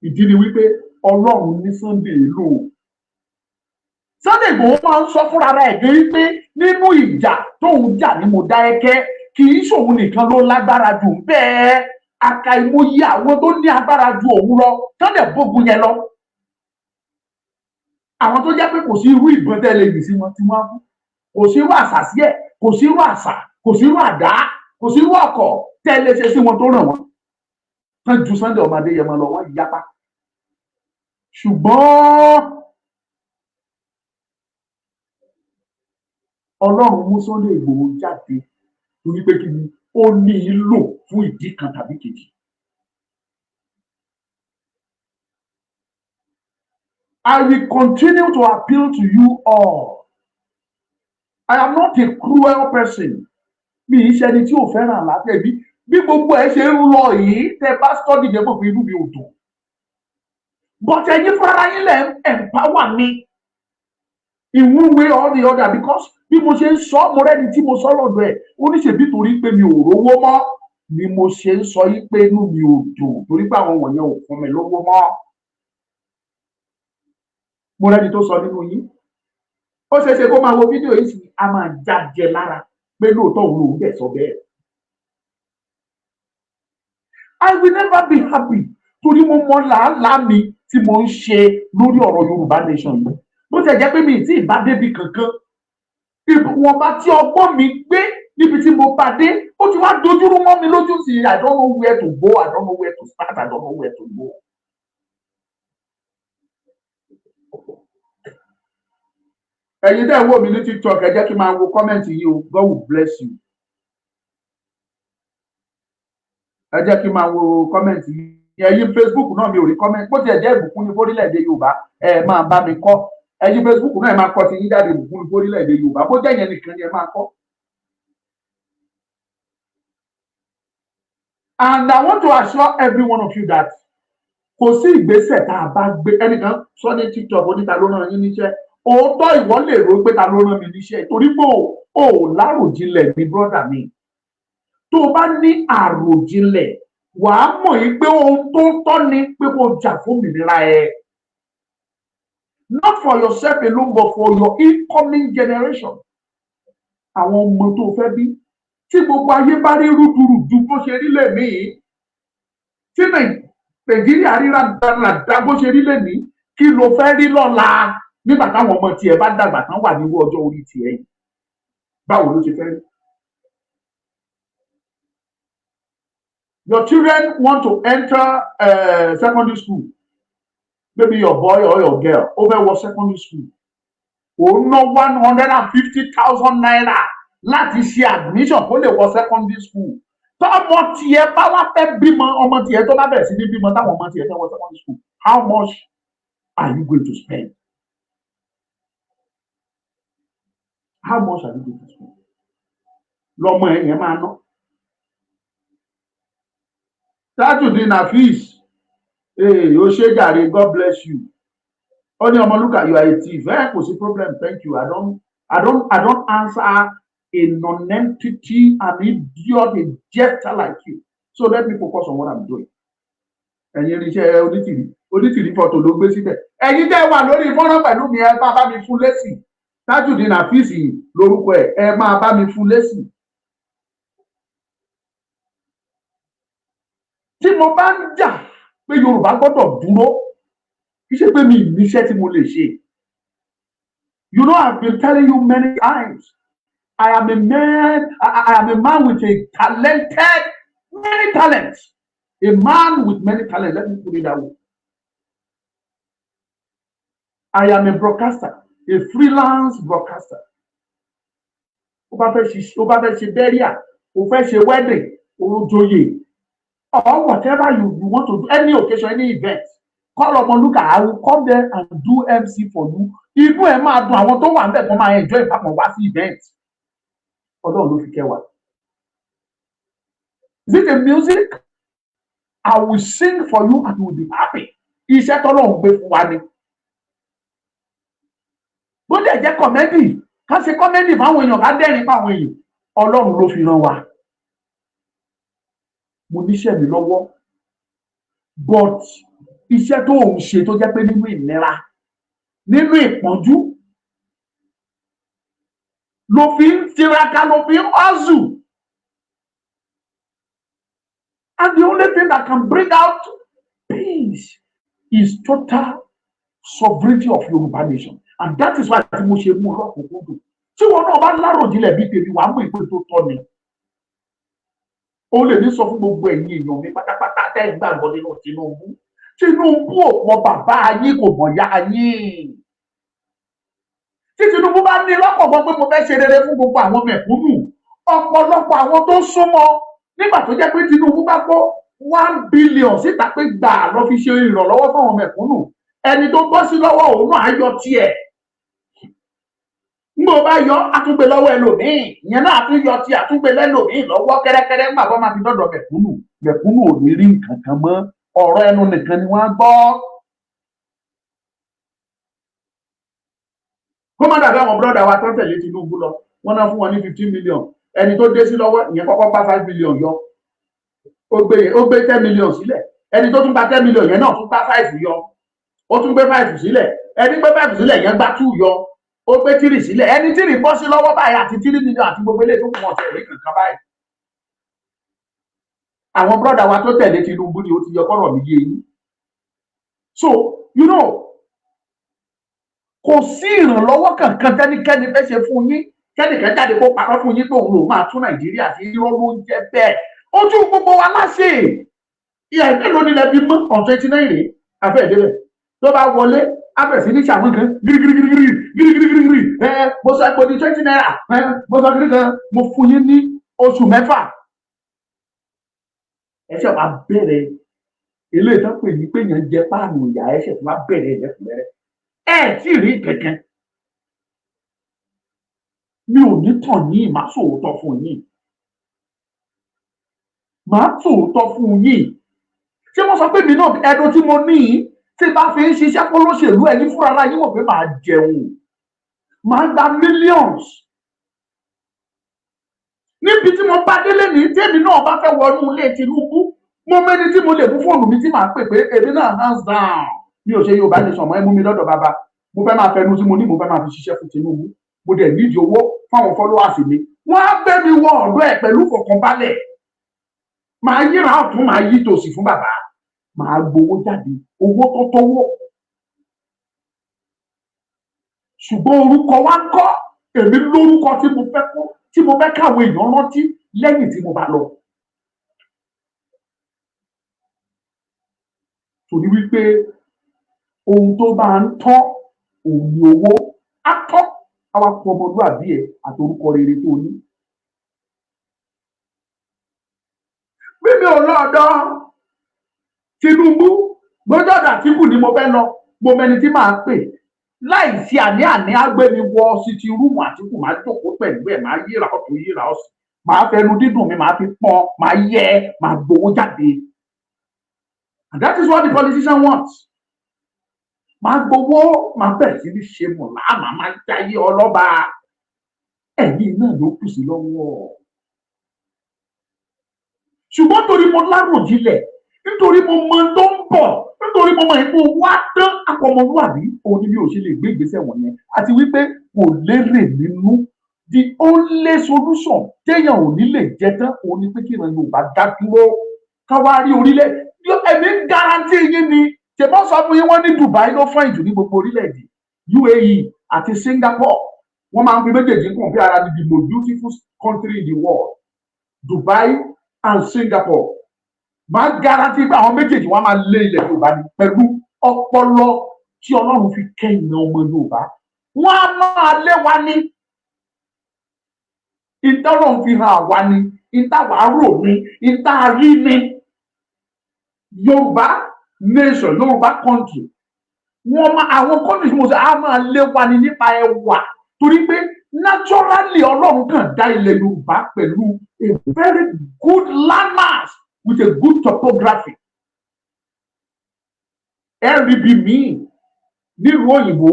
Ìdí ni wípé Ọlọ́run ní Sunday lò. Sunday Igboho máa ń sọ fúnra rẹ̀ gé wípé nínú ìjà tóun jà ní Mọdákẹ́kẹ́, kì í ṣòun nìkan ló lágbára jù bẹ́ẹ̀. Àkàìmọye àwọn tó ní agbára ju òun lọ tán dẹ̀ bógun yẹn lọ, àwọn tó jẹ́ pé kò sí irú ìbọn tẹ́ lè yìn sí wọn tí wọ́n á kú, kò sí irú àṣà sí ẹ̀, kò sí irú àṣà, kò sí irú àdá, kò sí irú ọkọ̀ tẹ́ lè ṣe sí wọn tó ràn wọ́n tán ju Sunday ọmọ Adéyẹmọ lọ, wọ́n yapa. Ṣùgbọ́n Ọlọ́run mú Sunday Ìgbòho jáde torí pé kí ni? Ó ní í lò fún ìdí kan tàbí kejì. I will continue to appeal to you all. I am not a cruel person. Mi ì ṣe ẹni tí ò fẹ́ràn àlàáfíà. Bí gbogbo ẹ ṣe ń lọ yìí, tẹ bá study yẹn, mọ̀ pé inú mi ò dùn. But ẹ̀yin fúnra yín lẹ̀ ń empower mi in one way or the other, because bí mo ṣe ń sọ, mo rẹ́ni tí mo sọ lọ́dọ̀ ẹ̀, ó ní ṣèbí torí pé mi ò rówó mọ́ ni mo ṣe ń sọ yí pé inú mi ò dùn, torí pé àwọn wọ̀nyẹn ò fún mi lówó mọ́. Mo rẹ́ni tó sọ nínú yín, ó ṣeé ṣe kó máa wo fídíò yìí sí, a máa jájẹ lára pé lóòótọ́ òun lòún dẹ̀ sọ bẹ́ẹ̀. I will never be happy torí mo mọ làálàá mi tí mo ń ṣe lórí ọ̀rọ̀ Yorùbá nation yìí. Bó ti jẹ́ pé mi ì tí ì bá débi kankan, ìwọ̀nba tí ọgbọ́n mi gbé níbi tí mo bá dé, ó ti wá dojúrú mọ́ mi lójú sí. I don't know where to go, I don't know where to start, I don't know where to go. Ẹ̀yin tẹ́ ẹ̀ wò mí ní TikTok, ẹ jẹ́ kí n máa wo comment yìí o. God will bless you. Ẹ jẹ́ kí n máa wo comment yìí. Ẹ̀yin Facebook náà, mi ò rí comment. Bó tiẹ̀ jẹ́ ìbùkún ní fórílẹ̀-èdè Yorùbá, ẹ máa bá mi kọ́. Ẹ̀yin Facebook náà, ẹ máa kọ ti yín jáde. Ìbùkún ní fórílẹ̀-èdè Yorùbá, bó jẹ́ yẹn nìkan ni ẹ máa kọ́. And I want to assure every one of you that kò sí ìgbésẹ̀ tá a bá gbé. Ẹnìkan sọ ní TikTok, oníta ló rán yín níṣẹ́. Òótọ́, ìwọ lè rò pé ta ló rán mi níṣẹ́, torí pé o ò láròjinlẹ̀ ní, brother mi. Tó o bá ní àròjinlẹ̀, wàá mọ̀ yín pé ohun tó tọ́ ni pé kó jà fún òmìnira ẹ, not for yourself alone, but for your incoming generation, àwọn ọmọ tó fẹ́ bí. Tí gbogbo ayé bá rí rúdurùdu bó ṣe rí lẹ́nìí, tí Nàìjíríà rí rádaràda bó ṣe rí lẹ́nìí, kí ló fẹ́ rí lọ́la nígbà táwọn ọmọ tiẹ̀ bá dàgbà tán wà nírú ọjọ́ orí tiẹ̀ yìí? Báwo ló ṣe fẹ́ rí? Your children want to enter secondary school, maybe your boy or your girl, ó fẹ́ wọ secondary school. Ó ná ₦150,000 láti ṣe admission kó lè wọ secondary school. Tọmọ tiẹ̀ bá wá fẹ́ bímọ, ọmọ tiẹ̀ tó bá bẹ̀rẹ̀ sí ní bímọ, táwọn ọmọ tiẹ̀ fẹ́ wọ secondary school, how much are you going to spend? How much are you going to spend? Lọmọ ẹ yẹn máa ná. Tajudeen Afeez, ee, ó ṣe jàre, God bless you. Ó ní, "Ọmọlúkà, you are a thief." Ẹ kò sí problem, thank you. I don't answer a non-entity, an idiot, a jester like you, so let me focus on what I'm doing. Ẹ̀yin irinṣẹ́ onítìrí, onítìrí fọ́tò ló gbé síbẹ̀. Ẹ̀yin tẹ́ wà lórí fọ́nrán pẹ̀lú mi, ẹ máa bá mi fún lésì. Tajudeen Afeez lórúkọ ẹ̀, ẹ máa bá mi fún lésì. Tí mo bá ń jà pé Yorùbá gbọ́dọ̀ dúró, Kì í ṣe pé mi ì níṣẹ́ tí mo lè ṣe. You know, I've been telling you many times, I am a man, I am a man with a talented many talents, a man with many talents, let me put it that way. I am a broadcaster, a freelance broadcaster. Ó bá fẹ́ ṣe, ó bá fẹ́ ṣe burial, ó fẹ́ ṣe wedding, ó joyè, or whatever you want to do, any occasion, any event, call Ọmọlúkà. I will come there and do MC for you. Inú ẹ máa dùn, àwọn tó wà níbẹ̀ kan máa enjoy ìpapọ̀ wá sí event. Ọlọ́run ló fi kẹ́ wa. Is it a music? I will sing for you and you will be happy. Iṣẹ́ tọ́lọ́run gbé fún wa ni. Bó dẹ̀ jẹ́ comedy, ká ṣe comedy fáwọn èèyàn, ká dẹ́rìn fáwọn èèyàn, Ọlọ́run ló fi rán wa. Mo níṣẹ́ mi lọ́wọ́, but iṣẹ́ tó ń ṣe tó jẹ́ pé nínú ìnira, nínú ìpọ́njú ló fi ń tiraka, ló fi ń hustle, and the only thing that can bring out peace is total sovereignty of Yorùbá nation, and that is why tí mo ṣe mú lọ́kùnkúndùn. Tí wọn náà bá láròjinlẹ̀ bí tèmi, wàá mú ìpè tó tọ́ ni. Ó lè ní sọ fún gbogbo ẹ̀yin èèyàn mi pátápátá tẹ́ ẹ̀ gbàgbọ́ nínú Tinubu. Tinubu ò mọ bàbá yín, kò mọ̀ ya yín. Tí Tinubu bá ní lọ́pọ̀ gbọ́ pé mo fẹ́ ṣe rere fún gbogbo àwọn mẹ̀kúnnù, ọ̀pọ̀lọpọ̀ àwọn tó súnmọ́, nígbà tó jẹ́ pé Tinubu bá kó 1 billion síta pé gbà lọ fi ṣe ìrànlọ́wọ́ fáwọn mẹ̀kúnnù, ẹni tó bọ́ sí lọ́wọ́ òun náà á yọ tiẹ̀. Ngbò bá yọ, àtúngbè lọ́wọ́ ẹlòmíì, ìyẹn náà tún yọ tí àtúngbè lẹ́lòmíì lọ́wọ́ kẹ́rẹ́kẹ́rẹ́. Ńgbà bá máa fi dọ́dọ̀ mẹ̀kúnnù, mẹ̀kúnnù ò ní rí nǹkan kan mọ́, ọ̀rọ̀ ẹnu nìkan ni wọ́n á gbọ́. Kó má dàbí àwọn brother wa tó ń tẹ̀lé Tinubu lọ, wọ́n náà fún wọn ní 15 million. Ẹni tó dé sí lọ́wọ́, ìyẹn kọ́kọ́ bá 5 million yọ, ó gbé 10 million sílẹ̀. Ẹni tó tún gba 10 million yẹn náà tún gbá five yọ, ó tún gbé five sílẹ̀. Ẹni gbé five sílẹ̀ yẹn gbá two yọ, ó gbé three sílẹ̀. Ẹni three bọ́ sí lọ́wọ́ báyìí àti 3 million àti gbogbo eléyìí tó kù, wọn tẹ̀lé kankan báyìí. Àwọn brother wa tó tẹ̀lé Tinubu ni ó ti yọ kọ́rọ̀ mi yé yín. So you know, kò sí ìrànlọ́wọ́ kankan tẹ́nikẹ́ni fẹ́ ṣe fún yín, kẹ́nìkan jáde kó parọ́ fún yín pé òun lòún máa tún Nàìjíríà sí. Irọ́ ló ń jẹ́ bẹ́ẹ̀. Ojú gbogbo wa láṣẹ ìyá ìpínlẹ̀ onílẹ̀ bí mọ́ on 29 rèé afẹ́ ìdílé tó bá wọlé, abẹ̀ sí ní sàwọn kan gírígírígírí gírígírígírí. Ẹ mo sọ epo di 20 naira, ẹ mo sọ kiri kan. Mo fún yín ní oṣù 6, ẹ ṣe wàá bẹ̀rẹ̀ eléyìí tó pè ní pé yẹn jẹ páànù ìyá, ẹ ṣe wàá bẹ̀rẹ̀ ẹ̀lẹ́kùnrẹ́rẹ́. Ẹ tí ì rí kankan. Mi ò ní tàn yín, màá sòótọ́ fún yín, màá sòótọ́ fún yín. Ṣé wọ́n sọ pé mi náà, ẹnu tí mo ní yìí, tí bá fi ń ṣiṣẹ́ fọlọ́ṣèlú, ẹ̀yin fúnra ara yín mọ̀ pé màá jẹun, màá gba millions níbi tí mo bá délé ní. Tèmi náà bá fẹ́ wọnú ilé Tinubu, mo mẹ́ni tí mo lè mú fóònù mi tí màá pè pé èmi náà hands down, mi ò ṣe Yorùbá nation mọ́, ẹ mú mi lọ́dọ̀ bàbá. Mo fẹ́ máa fẹnu tí mo ní, mo fẹ́ máa fi ṣiṣẹ́ fún Tinubu, mo dẹ̀ nídìí owó fáwọn followers mi. Wọ́n á gbé mi wọ ọ̀dọ̀ ẹ̀ pẹ̀lú ìfọ̀kànbalẹ̀, màá yíra ọ̀tún, màá yí tòsì fún bàbá, màá gbowó jáde, owó tó tówó. Ṣùgbọ́n orúkọ wa ń kọ́. Èmi lórúkọ tí mo fẹ́ kó, tí mo fẹ́ káwọn èèyàn rántí lẹ́yìn tí mo bá lọ. Torí wípé ohun tó bá ń tọ́ òun ni owó á tọ́, àwa kú ọmọlúàbí ẹ àti orúkọ rere tó ní. Bí mi ò lọ ọ̀dọ̀ Tinubu, gbọ́dọ̀ Àtìkù ni mo fẹ́ lọ, mo mẹni tí màá pè láì sí àní-àní, á gbé mi wọ sitting room Àtìkù, máa jókòó pẹ̀lú ẹ̀, máa yíra ọ̀tún, yíra ọ̀sìn, màá fẹnu dídùn mi, màá fi pọ́n, màá yẹ, màá gbowó jáde. And that is what the politician wants. Màá gbowó, màá bẹ̀rẹ̀ sí ní ṣe mọ̀lá, màá máa jáyé ọlọ́ba. Ẹ̀yin náà ló kù sí lọ́wọ́. Ṣùgbọ́n torí mo láròjinlẹ̀, nítorí mo mọ tó ń bọ̀, nítorí mo mọ ipò wá tán akọmọlúwàbí, òun ni mi ò ṣe lè gbé ìgbésẹ̀ wọ̀nyẹn, àti wípé kò lérè nínú. The only solution téèyàn ò ní lè jẹ tán, òun ni pé kí ìran Yorùbá dá dúró, ká wá rí orílẹ̀. Ẹ̀mí ń guarantee yín ni. Ṣe bọ́ sọ fún yín, wọ́n ní Dubai ló fine jù ní gbogbo orílẹ̀-èdè. UAE àti Singapore, wọ́n máa ń fi méjèèjì compare ara ní the most beautiful country in the world, Dubai and Singapore. Máa guarantee pé àwọn méjèèjì, wọ́n máa lé ilẹ̀ Yorùbá ní pẹ̀lú ọpọlọ tí Ọlọ́run fi kẹ́yìn ọmọ Yorùbá. Wọ́n á máa lé wa ní ìtọ́lọ́run fi hàn àwa ni ìtawà rò ní ìtarí ní Yorùbá nation, Yorùbá country. Wọ́n máa, àwọn country tí mo sọ, á máa lé wa ní nípa ẹwà, torí pé naturally Ọlọ́run kàn dá ilẹ̀ Yorùbá pẹ̀lú a very good landmass with a good topography. Ẹ rí bí míì nílùú òyìnbó,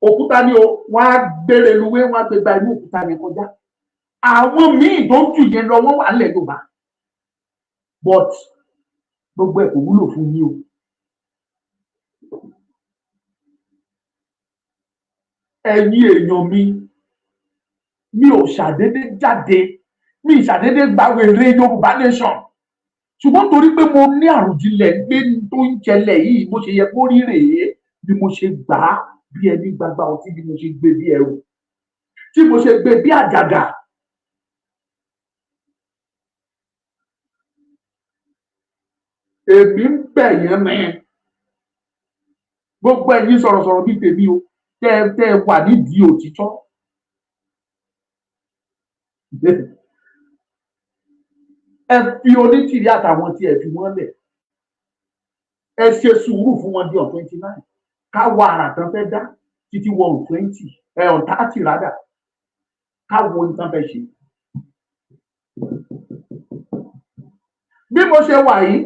òkúta ni o, wọ́n á gbére luwé, wọ́n á gbé gba inú òkúta yẹn kọjá. Àwọn míì tó ń jù yẹn lọ, wọ́n wà nílẹ̀ Yorùbá, but gbogbo ẹ̀ kò wúlò fún yín o. Ẹ̀yin èèyàn mi, mi ò ṣàdédé jáde, mi ṣàdédé gba wèrè Yorùbá nation, ṣùgbọ́n torí pé mo ní àròjinlẹ̀ gbé tó ń ṣẹlẹ̀ yìí, bó ṣe yẹ kó rí rèé, bí mo ṣe gbà á bí ẹni gbagba ọtí, bí mo ṣe gbé bí ẹrù, tí mo ṣe gbé bí àjàgà. Èmi ń bẹ̀ yẹn mẹ́ gbogbo ẹ̀yin sọ̀rọ̀sọ̀rọ̀ bíi tèmi o, tẹ́ ẹ wà nídìí òtítọ́, ẹ fi Onítìrí àtàwọn tí ẹ fi wọ́n lẹ̀, ẹ ṣe sùúrù fún wọn di on 29, ká wọ àrà tán fẹ́ dá títí wọ on 20 ẹ, on 30 rádà, ká wo ohun tán fẹ́ ṣe. Bí mo ṣe wà yìí,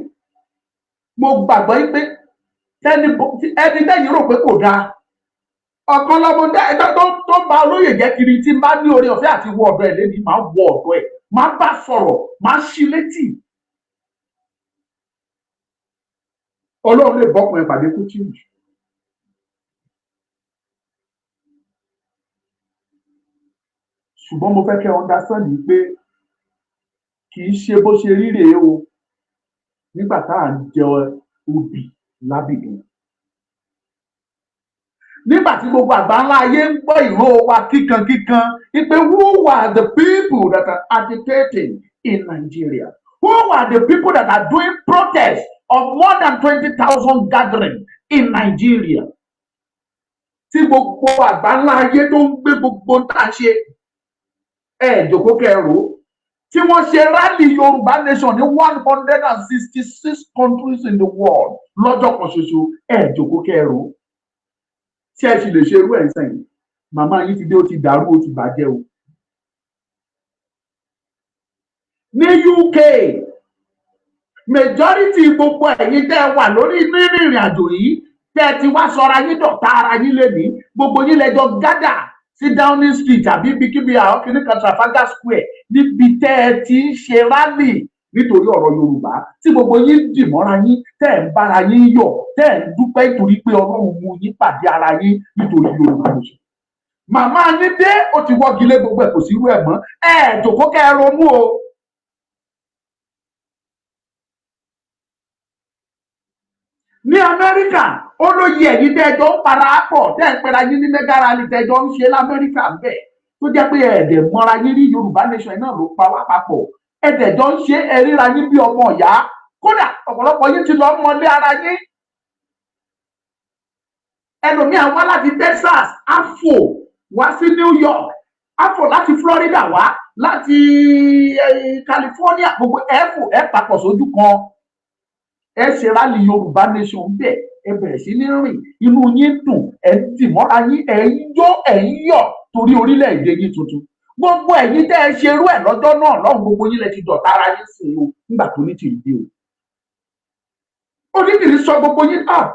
mo gbàgbọ́ yìí pé ẹni tẹ́yìn rò pé kò dáa, ọ̀kan lọ́mọdé ẹjọ́ tó ń ba olóyè jẹ́ kiri, tí n bá ní oore ọ̀fẹ́ àti wọ ọ̀dọ̀ ẹ̀ lẹ́ni, máa wọ ọ̀dọ̀ ẹ̀, máa bá sọ̀rọ̀, máa ṣí létí. Ọlọ́run lè bọ́kùn ẹ̀ pàdé kó change. Ṣùgbọ́n mo fẹ́ kẹ́ understand yìí pé kì í ṣe bó ṣe rí rèé o. Nígbà tá à ń jẹ obì lábìdún, nígbà tí gbogbo àgbáńlá ayé ń gbọ́ ìró wa kíkankíkan wípé who are the people that are agitating in Nigeria, who are the people that are doing protest of more than 20,000 gathering in Nigeria, tí gbogbo àgbáńlá ayé tó ń gbé gbogbo tá a ṣe, ẹ jòkó kẹrò, tí wọ́n ṣe rally Yorùbá nation ní 166 countries in the world lọ́jọ́ kan ṣoṣo, ẹ jòkó kẹrò, tí ẹ sì lè ṣe irú ẹ̀ ń sẹ́yìn. Màmá yín ti dé, ó ti dàrú, ó ti bàjẹ́ o. Ní UK, majority gbogbo ẹ̀yin tẹ́ ẹ wà lórí nínú ìrìn àjò yìí, tẹ́ ẹ ti wá sọra yín dọ̀tá ara yín lénìí, gbogbo yín lẹ́jọ́ gádà sí Downing Street àbí ibikíbi, àwọn kìnnì kan, Trafalgar Square, níbi tẹ́ ẹ ti ń ṣe rally nítorí ọ̀rọ̀ Yorùbá, tí gbogbo yín dì mọ́ra yín, tẹ́ ẹ̀ ń bára yín yọ̀, tẹ́ ẹ̀ ń dúpẹ́ nítorí pé Ọlọ́run mú yín pàdé ara yín nítorí Yorùbá nation. Màmá yín dé, ó ti wọ́gi lé gbogbo ẹ̀, kò sí irú ẹ̀ mọ́. Ẹ̀ jòkó kẹ́ ẹ ronú o. Ní Amẹ́ríkà, ó lóye ẹ̀yin tẹ́ ẹ jọ ń para pọ̀, tẹ́ ẹ ń pera yín ní mega rally, tẹ́ ẹ jọ ń ṣe lamẹ́ríkà ń bẹ̀, tó jẹ́ pé ẹ̀ẹ́dẹ̀ mọ́ra yín rí. Yorùbá nation náà ló pa wá papọ̀. Ẹ̀ẹ́dẹ̀ jọ ń ṣe, ẹ ríra yín bí ọmọ ìyá, kódà ọ̀pọ̀lọpọ̀ yín ti lọ mọlé ara yín. Ẹlòmíà wá láti Texas, á fò wá sí New York, á fò láti Florida wá, láti California, gbogbo ẹ fò, ẹ papọ̀ sójú kan, ẹ ṣe rally Yorùbá nation bẹ́ẹ̀, ẹ bẹ̀rẹ̀ sí ní rìn, inú yín dùn, ẹ ń dì mọ́ra yín, ẹ ń jó, ẹ ń yọ̀ torí orílẹ̀-èdè yín tuntun. Gbogbo ẹ̀yin tẹ́ ẹ ṣerú ẹ̀ lọ́jọ́ náà lọ́hùn, gbogbo yín lẹ ti dọ̀tá ara yín sí o. Nígbà tó ní tìrì dé o, Onítìrì sọ gbogbo yín ah.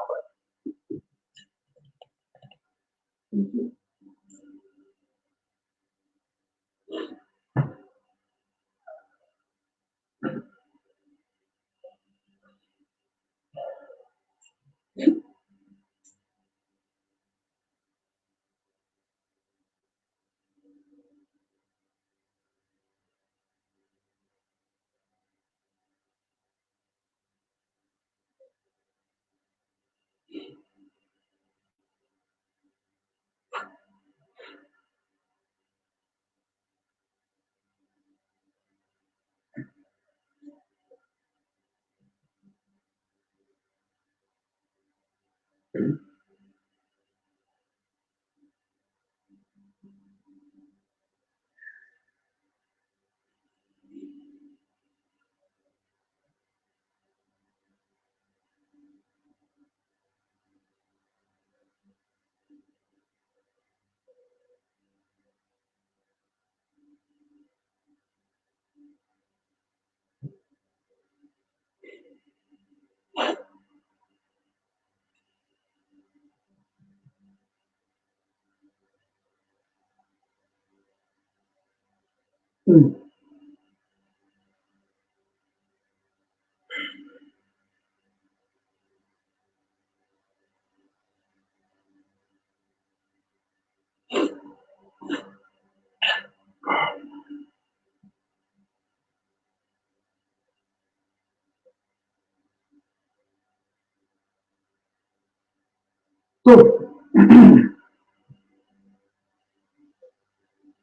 Tó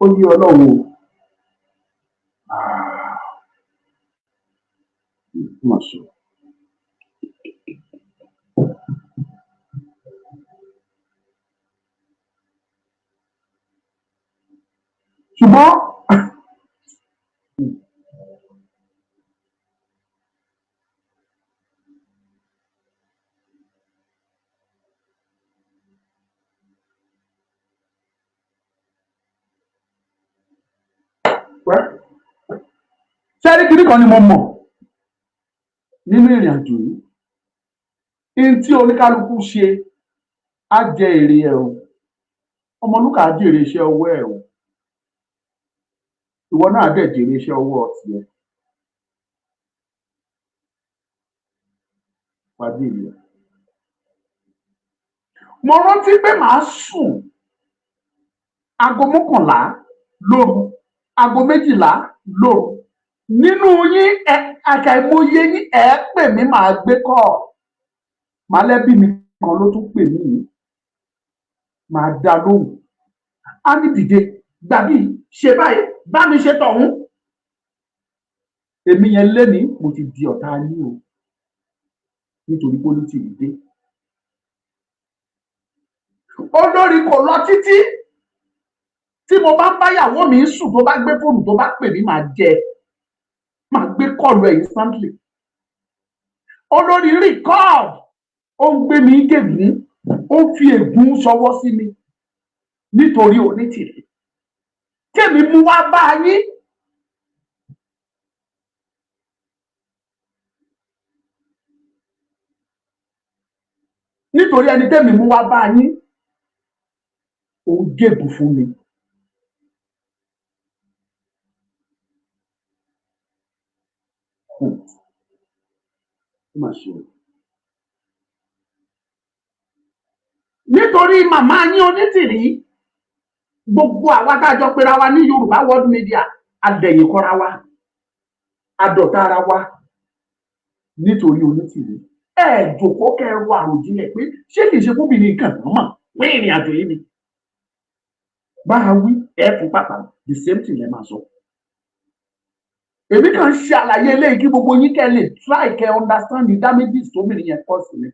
ó yí Ọlọ́run o. Ah. Ó mà ṣe o. Ṣùgbọ́n sẹ́rí kiri kan ni mo mọ̀ nínú ìrìn àjò yìí, n tí oníkálukú ṣe á jẹ èrè ẹ̀ o. Ọmọlúkà á jèrè iṣẹ́ ọwọ́ ẹ̀ o, ìwọ náà á dẹ̀ jèrè iṣẹ́ ọwọ́ tiẹ̀, wàá jèrè ẹ̀. Mo rántí pé màá sùn aago 11 lóru, aago 12 lóru, nínú yín ẹ àkàìmọye yín ẹ pè mí, màá gbé kọ́ màálẹ́bí mi kan ló tún pè mí yìí, màá dá lóhùn, á ní dìde gbàbí ṣe báyìí, bá mi ṣe tọ̀hún. Èmi yẹn lénìí, mo ti di ọ̀tá yín o, nítorí pólítì dé. Olórí kò lọ títí tí mo bá ń báyàwó mi sùn, tó bá gbé fóònù, tó bá pè mí, màá jẹ, màá gbé call ẹ̀ instantly. Olórí record, ó ń gbé mi gègún, ó ń fi ègún ṣọwọ́ sí mi nítorí Onítìrí tèmi mú wá bá yín. Nítorí ẹni tèmi mú wá bá yín, ó ń gégùn fún mi. Ó mà ṣe o. Nítorí màmá yín Onítìrí, gbogbo àwa tá a jọ pera wa ní Yorùbá World Media, adẹ̀yìnkọ́ra wa, adọ̀tá ara wa nítorí Onítìrí. Ẹ jòkó kẹrù àròjinlẹ̀ pé ṣé kìí ṣe kóbìnrin kan náà mọ̀ pé ìrìn àjò yìí ni bá a wí ẹ fún pàpà, the same thing lẹ máa sọ. Èmi kàn ń ṣe àlàyé eléyìí kí gbogbo yín kẹ́ lè try kẹ́ understand the damages tóbìnrin yẹn kọ́ sí mi.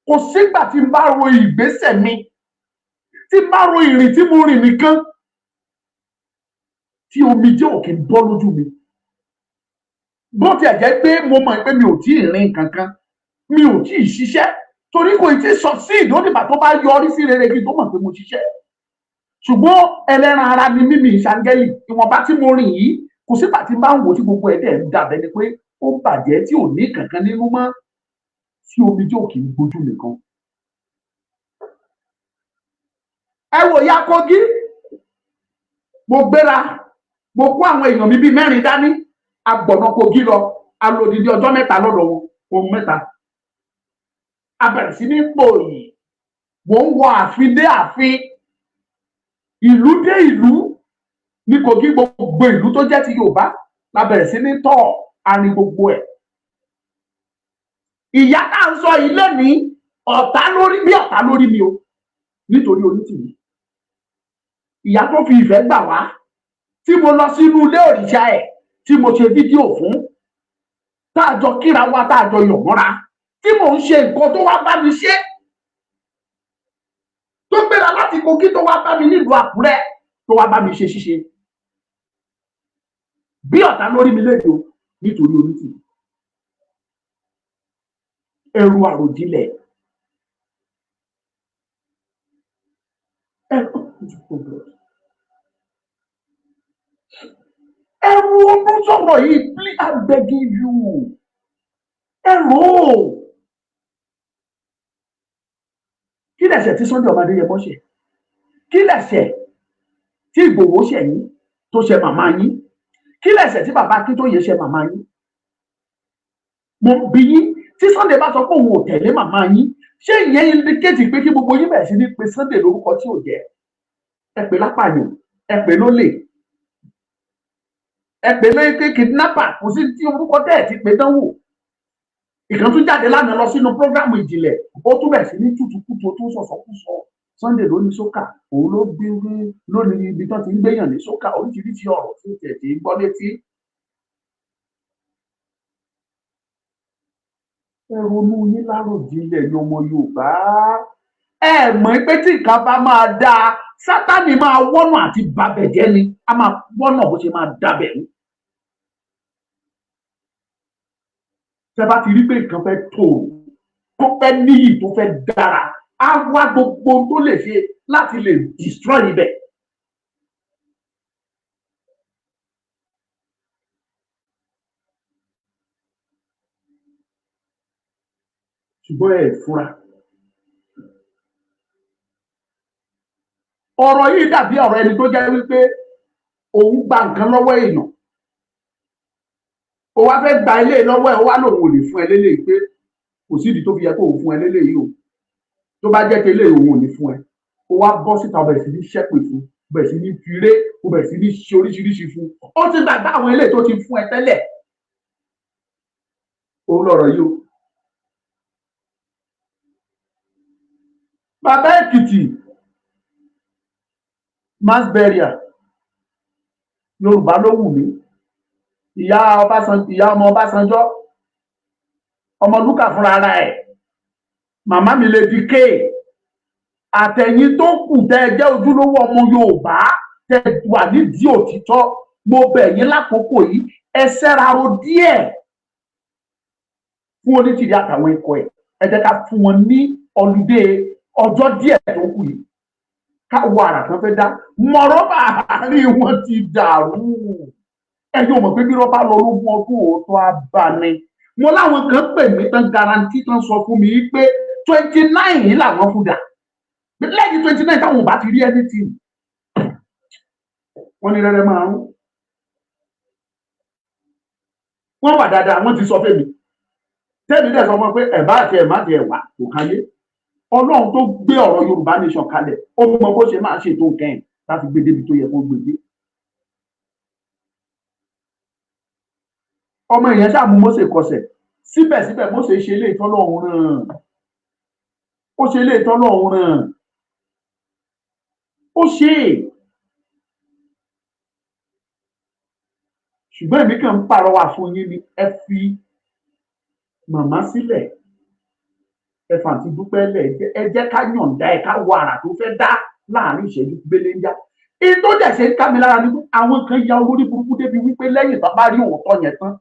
Kò sígbà tí n bá ro ìgbésẹ̀ mi, tí n bá ro ìrìn tí mo rìn nìkan, tí omijé ò kí ń bọ́ lójú mi, bó tiẹ̀ jẹ́ pé mo mọ̀ pé mi ò tí ì rìn kankan, mi ò tí ì ṣiṣẹ́, torí kò tí ì succeed. Ó dìgbà tó bá yọrí sí rere kí n tó mọ̀ pé mo ṣiṣẹ́. Ṣùgbọ́n ẹlẹ́ran ara ni mímì ìṣàngẹ́lì. Ìwọ̀nba tí mo rìn yìí, kò sígbà tí n bá ń wò tí gbogbo ẹ̀ dẹ̀ ń dàbẹ́ ni pé ó bàjẹ́, tí ò ní kankan nínú mọ́, tí omijé ò kì í gbójú nìkan. Ẹ wò ya Kogi, mo gbéra, mo kó àwọn èèyàn mi bíi mẹ́rin dání, agbọ̀nà Kogi lọ, alòdìdí ọjọ́ 3 lọ́dọ̀ wọn, ohun mẹ́ta. A bẹ̀rẹ̀ sí ní pòyì, mò ń wọ ààfin dé ààfin, ìlú dé ìlú ní Kogi. Gbogbo ìlú tó jẹ́ ti Yorùbá la bẹ̀rẹ̀ sí ní tọ̀, arin gbogbo ẹ̀. Ìyá tá à ń sọ yìí lẹ́nìí, ọ̀tá lórí bí ọ̀tá lórí mi o, nítorí Onítìrí. Ìyá tó fi ìfẹ́ gbà wá, tí mo lọ sínú ilé òrìṣà ẹ̀, tí mo ṣe fídíò fún, tá a jọ kíra wa, tá a jọ yọ̀ mọ́ra, tí mò ń ṣe nǹkan tó wá bá mi ṣe, tó gbéra láti Kogi, tó wá bá mi nílùú Àkúrẹ́, tó wá bá mi ṣe ṣíṣe, bí ọ̀tá lórí mi léde o, nítorí Onítìrí. Ẹrù àròjinlẹ̀, ẹrù ẹrù ọdún sọ̀rọ̀ yìí. Please, I'm begging you, ẹrù kí lẹ̀ṣẹ̀ tí Sunday ọmọdé yẹ bọ́ ṣe? Kí lẹ̀ṣẹ̀ tí Ìgbòho ṣẹ̀ yín, tó ṣe màmá yín? Kí lẹ̀ṣẹ̀ tí bàbá Akíntóyè ṣe màmá yín? Mo ń bi yín. Tí Sunday bá sọ pé òun ò tẹ̀lé màmá yín, ṣé ìyẹn indicate pé kí gbogbo yín bẹ̀rẹ̀ sí ní pe Sunday lórúkọ tí ò jẹ́? Ẹ pè lápàyàn, ẹ pè lólè, ẹ pè lóye kidnapper, kò sí tí orúkọ tẹ́ ẹ̀ ti pè dánwò. Ìkan tún jáde lánàá lọ sínú program ìjìnlẹ̀, ó tún bẹ̀rẹ̀ sí ní tútùkùtù, ó tún sọ̀sọ̀kúsọ. Sunday ló ní sókà, òun ló gbé lónìí ibi tó ti ń gbéyàn ní sókà, oríṣiríṣi ọ̀rọ̀ tí ó tiẹ̀ ti ń gbọ́ létí. Ẹ ronú yín láròjinlẹ̀ ní ọmọ Yorùbá. Ẹ mọ̀ pé tí nǹkan bá máa dáa, Sátánì máa wọ́nà àti babẹ̀ jẹ́ ni, a máa wọ́nà bó ṣe máa dabẹ̀ ní. Tẹ́ bá ti rí pé nǹkan fẹ́ tó tó fẹ́ níyì, tó fẹ́ dára, á wá gbogbo tó lè ṣe láti lè destroy ibẹ̀. Ṣùgbọ́n ẹ fura. Ọ̀rọ̀ yìí dàbí ọ̀rọ̀ ẹni tó jẹ́ wípé òun gba nǹkan lọ́wọ́ èèyàn, ó wá fẹ́ gba ilé lọ́wọ́ ẹ̀, ó wá lòun ò lè fún ẹ lélẹ́yìí, pé kò sídìí tó fi yẹ kó òun fún ẹ lélẹ́yìí o, tó bá jẹ́ tẹ́lẹ̀ òun ò ní fún ẹ. Ó wá bọ́ síta, ó bẹ̀rẹ̀ sí ní ṣépè fún, ó bẹ̀rẹ̀ sí ní firé, ó bẹ̀rẹ̀ sí ní ṣe oríṣiríṣi fún. Ó ti gbàgbé àwọn eléyìí tó ti fún ẹ tẹ́lẹ̀. Òun lọ̀rọ̀ yìí o. Bàbá Èkìtì, mass burial, Yorùbá ló wù mí. Ìyá Ọbásanjọ́, ìyá ọmọ Ọbásanjọ́, Ọmọlúkà fúnra ara ẹ̀, màmá mi Lady K, àtẹ̀yìn tó kù tẹ́ ẹ jẹ́ ojúlówó ọmọ Yorùbá tẹ́ ẹ wà nídìí òtítọ́, mo bẹ̀ yín lákòókò yìí, ẹ ṣẹ́ra ro díẹ̀ fún Onítìrí àtàwọn ikọ̀ ẹ̀. Ẹ jẹ́ ká fún wọn ní ọlùdé ọjọ́ díẹ̀ tó kù yìí, ká wo àrà kan fẹ́ dá mọ̀rọ́bà. Àárín wọn ti dàrú. Ẹ̀yin ò mọ̀ pé bí rọ́bà lọ lógún ọdún, òótọ́ á bá ní. Mo láwọn kan pè mí tán, guarantee tán sọ fún mi pé 29 yìí làwọn fún dà. Lẹ́yìn 29, táwọn ò bá ti rí anything, wọ́n ní rẹ́rẹ́ máa ń wọ́n wà dáadáa. Wọ́n ti sọ fẹ́mi tẹ́mi dẹ̀ sọ fún ọ pé ẹ̀ bá àti ẹ̀ má ti ẹ̀ wà kò káyé. Ọlọ́run tó gbé ọ̀rọ̀ Yorùbá nation kalẹ̀, ó mọ bó ṣe máa ṣètò nǹkan ẹ̀ láti gbé débi tó yẹ kó gbé dé. Ọmọ èèyàn ṣáà mú Mósè kọsẹ̀, síbẹ̀síbẹ̀ Mósè ṣe ilé ìtọ́lọ́run ràn, ó ṣe ilé ìtọ́lọ́run ràn, ó ṣe é. Ṣùgbọ́n èmi kàn ń pàrọwà fún yín ni, ẹ fi màmá sílẹ̀, ẹ fàǹtí dúpẹ́ lẹ̀, ẹ jẹ́ ká yọ̀ǹda ẹ, ká wọ àrà tó fẹ́ dá láàrin ìṣẹ́jú gbéléńjá. Èyí tó dẹ̀ ṣe ń ká mi lára ni pé àwọn kan ya olórí burúkú débi wípé lẹ́yìn tó bá rí òótọ́ yẹn tán,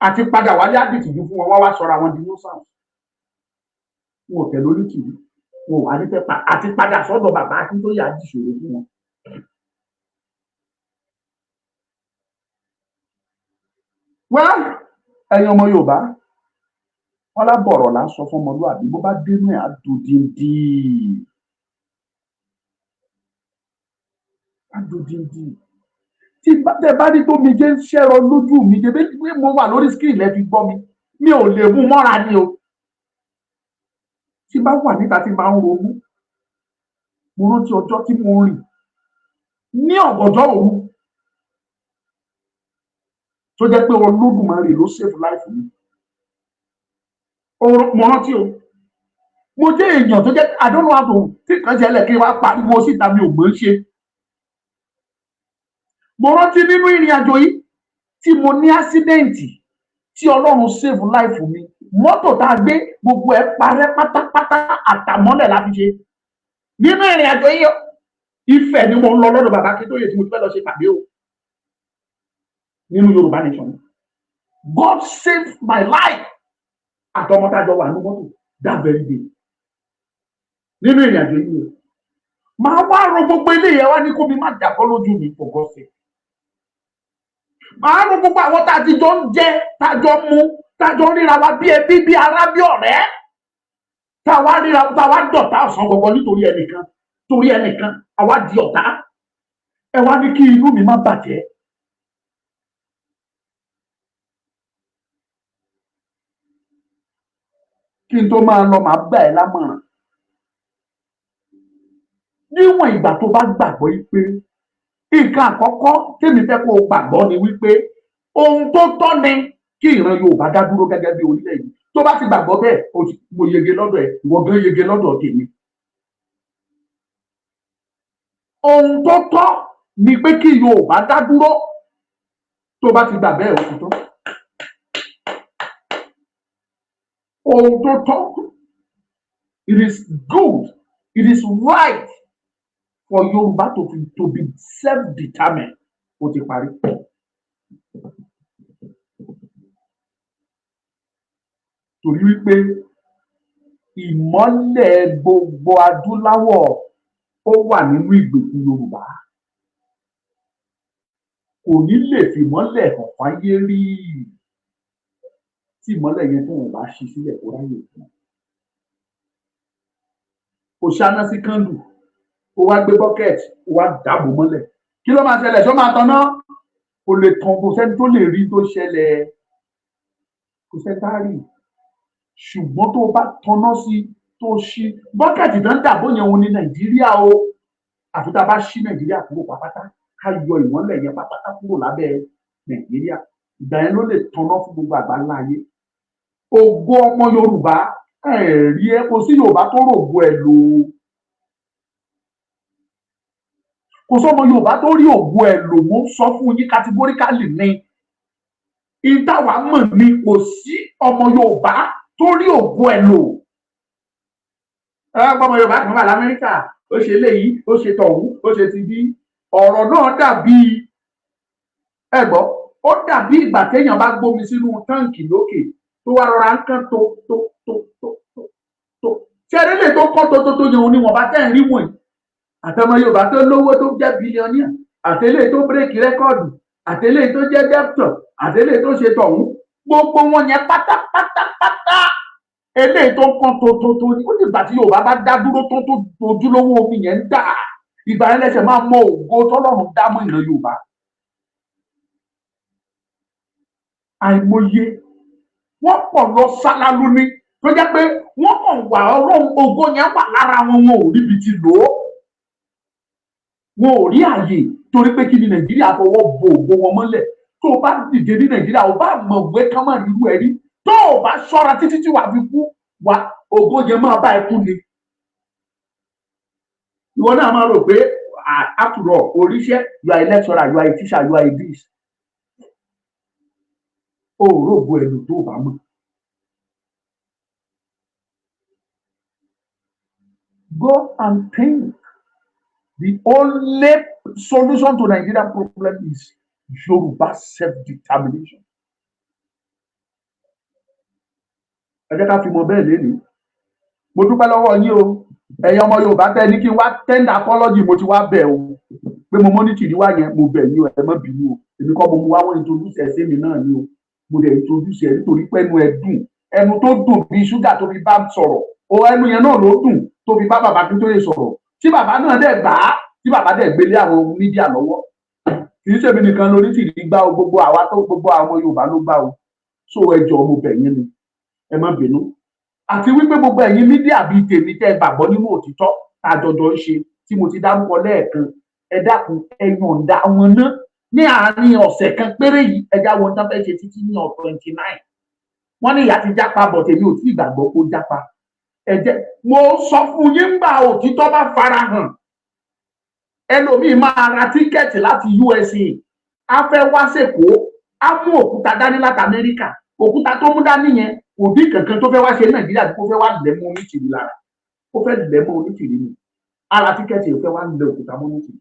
àti padà wálé àdìtìjú fún wọn, wá wá sọra wọn di nuisance. Wọn ò tẹ̀lé Onítìrí, wọn ò wá ní fẹ́ pa àti padà sọ́dọ̀ bàbá Akíntóyè, àdìṣòro fún wọn. Wá, ẹ̀yin ọmọ Yorùbá, wọn lábọ̀rọ̀ là ń sọ fún ọmọlúwàbí, bó bá dénú ẹ̀ á dòdìndì, á dòdìndì. Tí tẹ bá ní tó mi jẹ́ ń ṣẹ́rọ lójú mi jẹ́ bí mo wà lórí screen lẹ́ fi gbọ́ mi, mi ò lè mú mọ́ra ni o. Tí bá wà níta, tí bá ń ronú, mo rántí ọjọ́ tí mo rìn ní ọ̀gànjọ́ òru, tó jẹ́ pé Olódùmarè ló save life mi. Mo rántí o, mo jẹ́ èèyàn tó jẹ́ I don't know how to, tí nǹkan ṣẹlẹ̀ kí n wá pariwo síta, mi ò mọ̀ ń ṣe. Mo rántí nínú ìrìn àjò yìí tí mo ní accident, tí Ọlọ́run save life mi. Mọ́tò tá a gbé, gbogbo ẹ̀ parẹ́ pátápátá, àtàmọ́lẹ̀ la fi ṣe nínú ìrìn àjò yìí. Ifẹ̀ ni mo ń lọ lọ́dọ̀ bàbá Akíntóyè tí mo ti fẹ́ lọ ṣe pàdé o nínú Yorùbá nation. God save my life àtọmọtájọ wà ní mọ́tò that very day nínú ìrìn àjò yìí o. Màá wá ro gbogbo eléyìí, wá ní kó mi má dàbọ́ lójú mi, for God's sake. Màá ro gbogbo àwọn tá a ti jọ ń jẹ, tá a jọ ń mu, tá a jọ ń ríra wa bí ẹbí, bí ará, bí ọ̀rẹ́, tá a wá ríra, tá a wá dọ̀tá ọ̀sán gbọgbọ nítorí ẹnìkan, torí ẹnìkan àwa di ọ̀tá. Ẹ wá ní kí inú mi má bàjẹ́. Kí n tó máa lọ, màá gbà ẹ́ lámọ̀ràn. Níwọ̀n ìgbà tó bá gbàgbọ́ yìí pé nǹkan àkọ́kọ́ tèmi fẹ́ kó o gbàgbọ́ ni wípé ohun tó tọ́ ni kí ìran Yorùbá dá dúró gẹ́gẹ́ bí orílẹ̀-èdè, tó bá ti gbàgbọ́ bẹ́ẹ̀, mo yege lọ́dọ̀ ẹ̀, ìwọ gan yege lọ́dọ̀ tèmi. Ohun tó tọ́ ni pé kí Yorùbá dá dúró. Tó bá ti gbà bẹ́ẹ̀, ó ti tọ́. Ohun tó tọ́, it is good, it is right for Yorùbá to be self-determined. Ó ti parí. Torí wípé ìmọ́lẹ̀ gbogbo adúláwọ̀, ó wà nínú ìgbèkùn Yorùbá, kò ní lè fìmọ́lẹ̀ hàn fáyé rí tí ìmọ́lẹ̀ yẹn tó wọn bá ṣí sílẹ̀ kó ráyè fún un. Kò ṣáná sí candle, ó wá gbé bucket, ó wá dàbò mọ́lẹ̀. Kí ló máa ṣẹlẹ̀? Ṣó máa tanná? Kò lè tàn. Kò sẹ́ni tó lè rí tó ṣẹlẹ̀, kò sẹ́ni tá a rí. Ṣùgbọ́n tó o bá tanná sí, tó ṣí bucket tó ń dàbò yẹn, òun ní Nàìjíríà o. Àfi tá a bá ṣí Nàìjíríà kúrò pápátá, ká yọ ìmọ́lẹ̀ yẹn pápátá kúrò lábẹ́ Nàìjíríà, ìgbà yẹn ló lè tanná fún gbogbo àgbáńlá ayé. Ògo ọmọ Yorùbá, ẹ rí ẹ, kò sí Yorùbá tó rògbò ẹ lò ó. Kò sọmọ Yorùbá tó rí ògo ẹ lò. Mo ń sọ fún yín categorically ní ìtawà mọ̀ ni, kò sí ọmọ Yorùbá tó rí ògo ẹ lò. Ẹ gbọ́, ọmọ Yorùbá kan wà l'Amẹ́ríkà, ó ṣe eléyìí, ó ṣe tọ̀hún, ó ṣe ti bí. Ọ̀rọ̀ náà dàbí, ẹ gbọ́, ó dàbí ìgbà téèyàn bá gbómi sínú táǹkì lókè, tó wá rọra ń kán tó tó tó tó tó tó. Ṣé eré lè tó kán tó tó tó yẹn, òun ni wọ́n bá tẹ̀ ń rí wọ̀nyí. Àtọmọ Yorùbá tó lówó, tó jẹ́ billionaire, àtẹlẹ tó break record, àtẹlẹ tó jẹ́ doctor, àtẹlẹ tó ṣe tọ̀hún, gbogbo wọn yẹn pátápátápátá, eléyìí tó kán tó tó tó ní. Ó dìgbà tí Yorùbá bá dá dúró tó tó ojúlówó omi yẹn ń dà, ìgbà yẹn lẹsẹ̀ máa mọ ògo tọ́lọ́run dá mọ́ ìran Yorùbá. Àìmọye wọ́n pọ̀ lọ sálálú ní tó jẹ́ pé wọ́n kàn wà, Ọlọ́run, ògo yẹn wà lára wọn, wọn ò ríbi ti lò ó, wọn ò rí àyè. Torí pé kí ni? Nàìjíríà fọwọ́ bo ògo wọn mọ́lẹ̀. Tó o bá dìde ní Nàìjíríà, o bá mọ̀wé kán mọ̀ rírú ẹ rí, tó o bá ṣọ́ra títí tí wàá fi kú, wà ògo yẹn máa bá ẹ kú ni. Ìwọ náà máa rò pé, after all, oríṣẹ́, you are a lecturer, you are a teacher, you are a this, o ò rògbò ẹ lò tó o bá mọ̀. Go and think. The only solution to Nigeria problem is Yoruba self-determination. Ẹ jẹ́ ká fi mọ bẹ́ẹ̀ lénìí. Mo dúpẹ́ lọ́wọ́ yín o, ẹ̀yin ọmọ Yorùbá tẹ́ ní kí n wá tender apology. Mo ti wá bẹ̀ o pé mo mọ́nítì ní wá yẹn. Mo bẹ̀ yín o, ẹ má bínú o. Èmi kọ́ mo mú wá, wọ́n introduce ẹ̀ sí mi náà ni o. Mo dẹ̀ introduce ẹ̀ nítorí pé ẹnu ẹ̀ dùn, ẹnu tó dùn bíi ṣúgà tó fi bá sọ̀rọ̀ o. Ẹnu yẹn náà ló dùn tó fi bá bàbá Akíntóyè sọ̀rọ̀, tí bàbá náà dẹ̀ gbà á, tí bàbá dẹ̀ gbélé àwọn media lọ́wọ́. Kì í ṣèmi nìkan lórí tìrí gbá o, gbogbo àwa tó, gbogbo àwọn Yorùbá ló gbá o. So ẹ jọ̀ọ́, mo bẹ̀ yín ni, ẹ má bínú. Àti wípé gbogbo ẹ̀yin media bíi tèmi tẹ́ ẹ gbàgbọ́ nínú òtítọ́ tá a jọjọ ń ṣe, tí mo ti dárúkọ lẹ́ẹ̀kan, ẹ dákun, ẹ yọ̀ǹda wọn ná ní àárín ọ̀sẹ̀ kan péré yìí. Ẹ já wọn tán fẹ́ ṣe títí ní 29. Wọ́n ní ìyá ti jápa bọ̀, tèmi ò tí ì gbàgbọ́ kó jápa. Ẹ jẹ́ mo sọ fún yín, gbà òtítọ́ bá farahàn, ẹlòmíì máa ra ticket láti USA, á fẹ́ wá sèkó, á mú òkúta dání láti Amẹ́ríkà. Òkúta tó mú dání yẹn, òbí kankan tó fẹ́ wá ṣe ní Nàìjíríà, tó fẹ́ wá lẹ̀ mọ́ Onítìrí lára, ó fẹ́ lẹ̀ mọ́ Onítìrí ni. Á ra ticket, ó fẹ́ wá lẹ̀ òkúta mọ́ Onítìrí.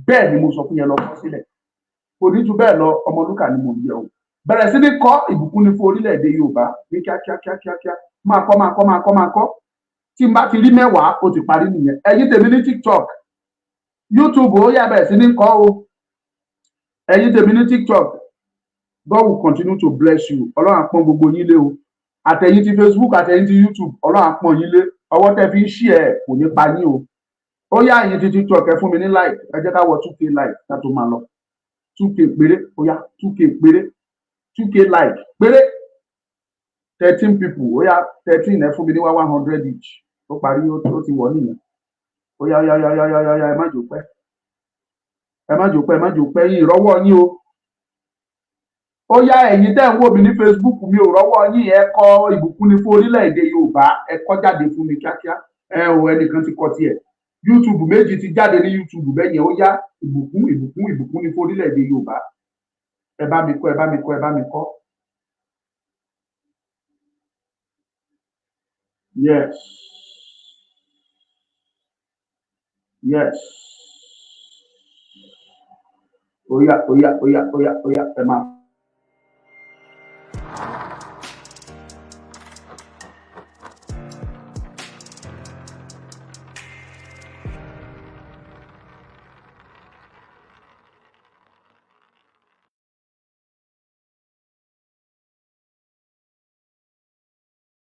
Bẹ́ẹ̀ ni mo sọ fún yẹn, lọ kọ sílẹ̀. Kò ní ju bẹ́ẹ̀ lọ. Ọmọlúkà ni mo ń yẹ o. Bẹ̀rẹ̀ sí ní kọ́ ìbùkún ní fún orílẹ̀-èdè Yorùbá ní kíákíá kíákíá kíá. Máa kọ́, máa kọ́, máa kọ́, máa kọ́. Tí n bá ti rí 10, ó ti parí nìyẹn. Ẹ̀yin tèmi ní TikTok, YouTube, ó yá, bẹ̀rẹ̀ sí ní kọ́ o. Ẹ̀yin tèmi ní TikTok, God will continue to bless you. Ọlọ́run á pọ́n gbogbo yín lé o. Àtẹ̀yin ti Facebook, àtẹ̀yin ti YouTube, Ọlọ́run á pọ́n yín lé. Ọwọ́ tẹ́ fi ń ṣí ẹ̀ kò ní pa yín o. Ó yá, ẹ̀yin ti TikTok, ẹ fún mi ní like. Ẹ jẹ́ ká wọ 2K like ká tó máa lọ. 2K péré. Ó yá, 2K péré, 2K like péré. 13 people. Ó yá, 13, ẹ fún mi ní wá 100 each. Ó parí, ó ti wọ̀ nìyẹn. Ó yá, yá, yá, yá, yá, yá, yá. Ẹ má jò pẹ́, ẹ má jò pẹ́, ẹ má jò pẹ́. Yín ìrọ́wọ́ yín o. Ó yá, ẹ̀yin tẹ́ ń wò mí ní Facebook, mi ò rọ́wọ́ yín. Ẹ kọ "Ìbùkún ni fún orílẹ̀-èdè Yorùbá", ẹ kọ jáde fún mi kíákíá. Ẹ ò, ẹnìkan ti kọ tiẹ̀. YouTube méjì ti jáde ní YouTube bẹ́ẹ̀ yẹn. Ó yá, ìbùkún, ìbùkún, ìbùkún ni fún orílẹ̀-èdè Yorùbá. Ẹ bá mi kọ, ẹ bá mi kọ, ẹ bá mi kọ. Yes. Ó yá, ó yá, ó yá, ó yá, ó yá, ẹ máa.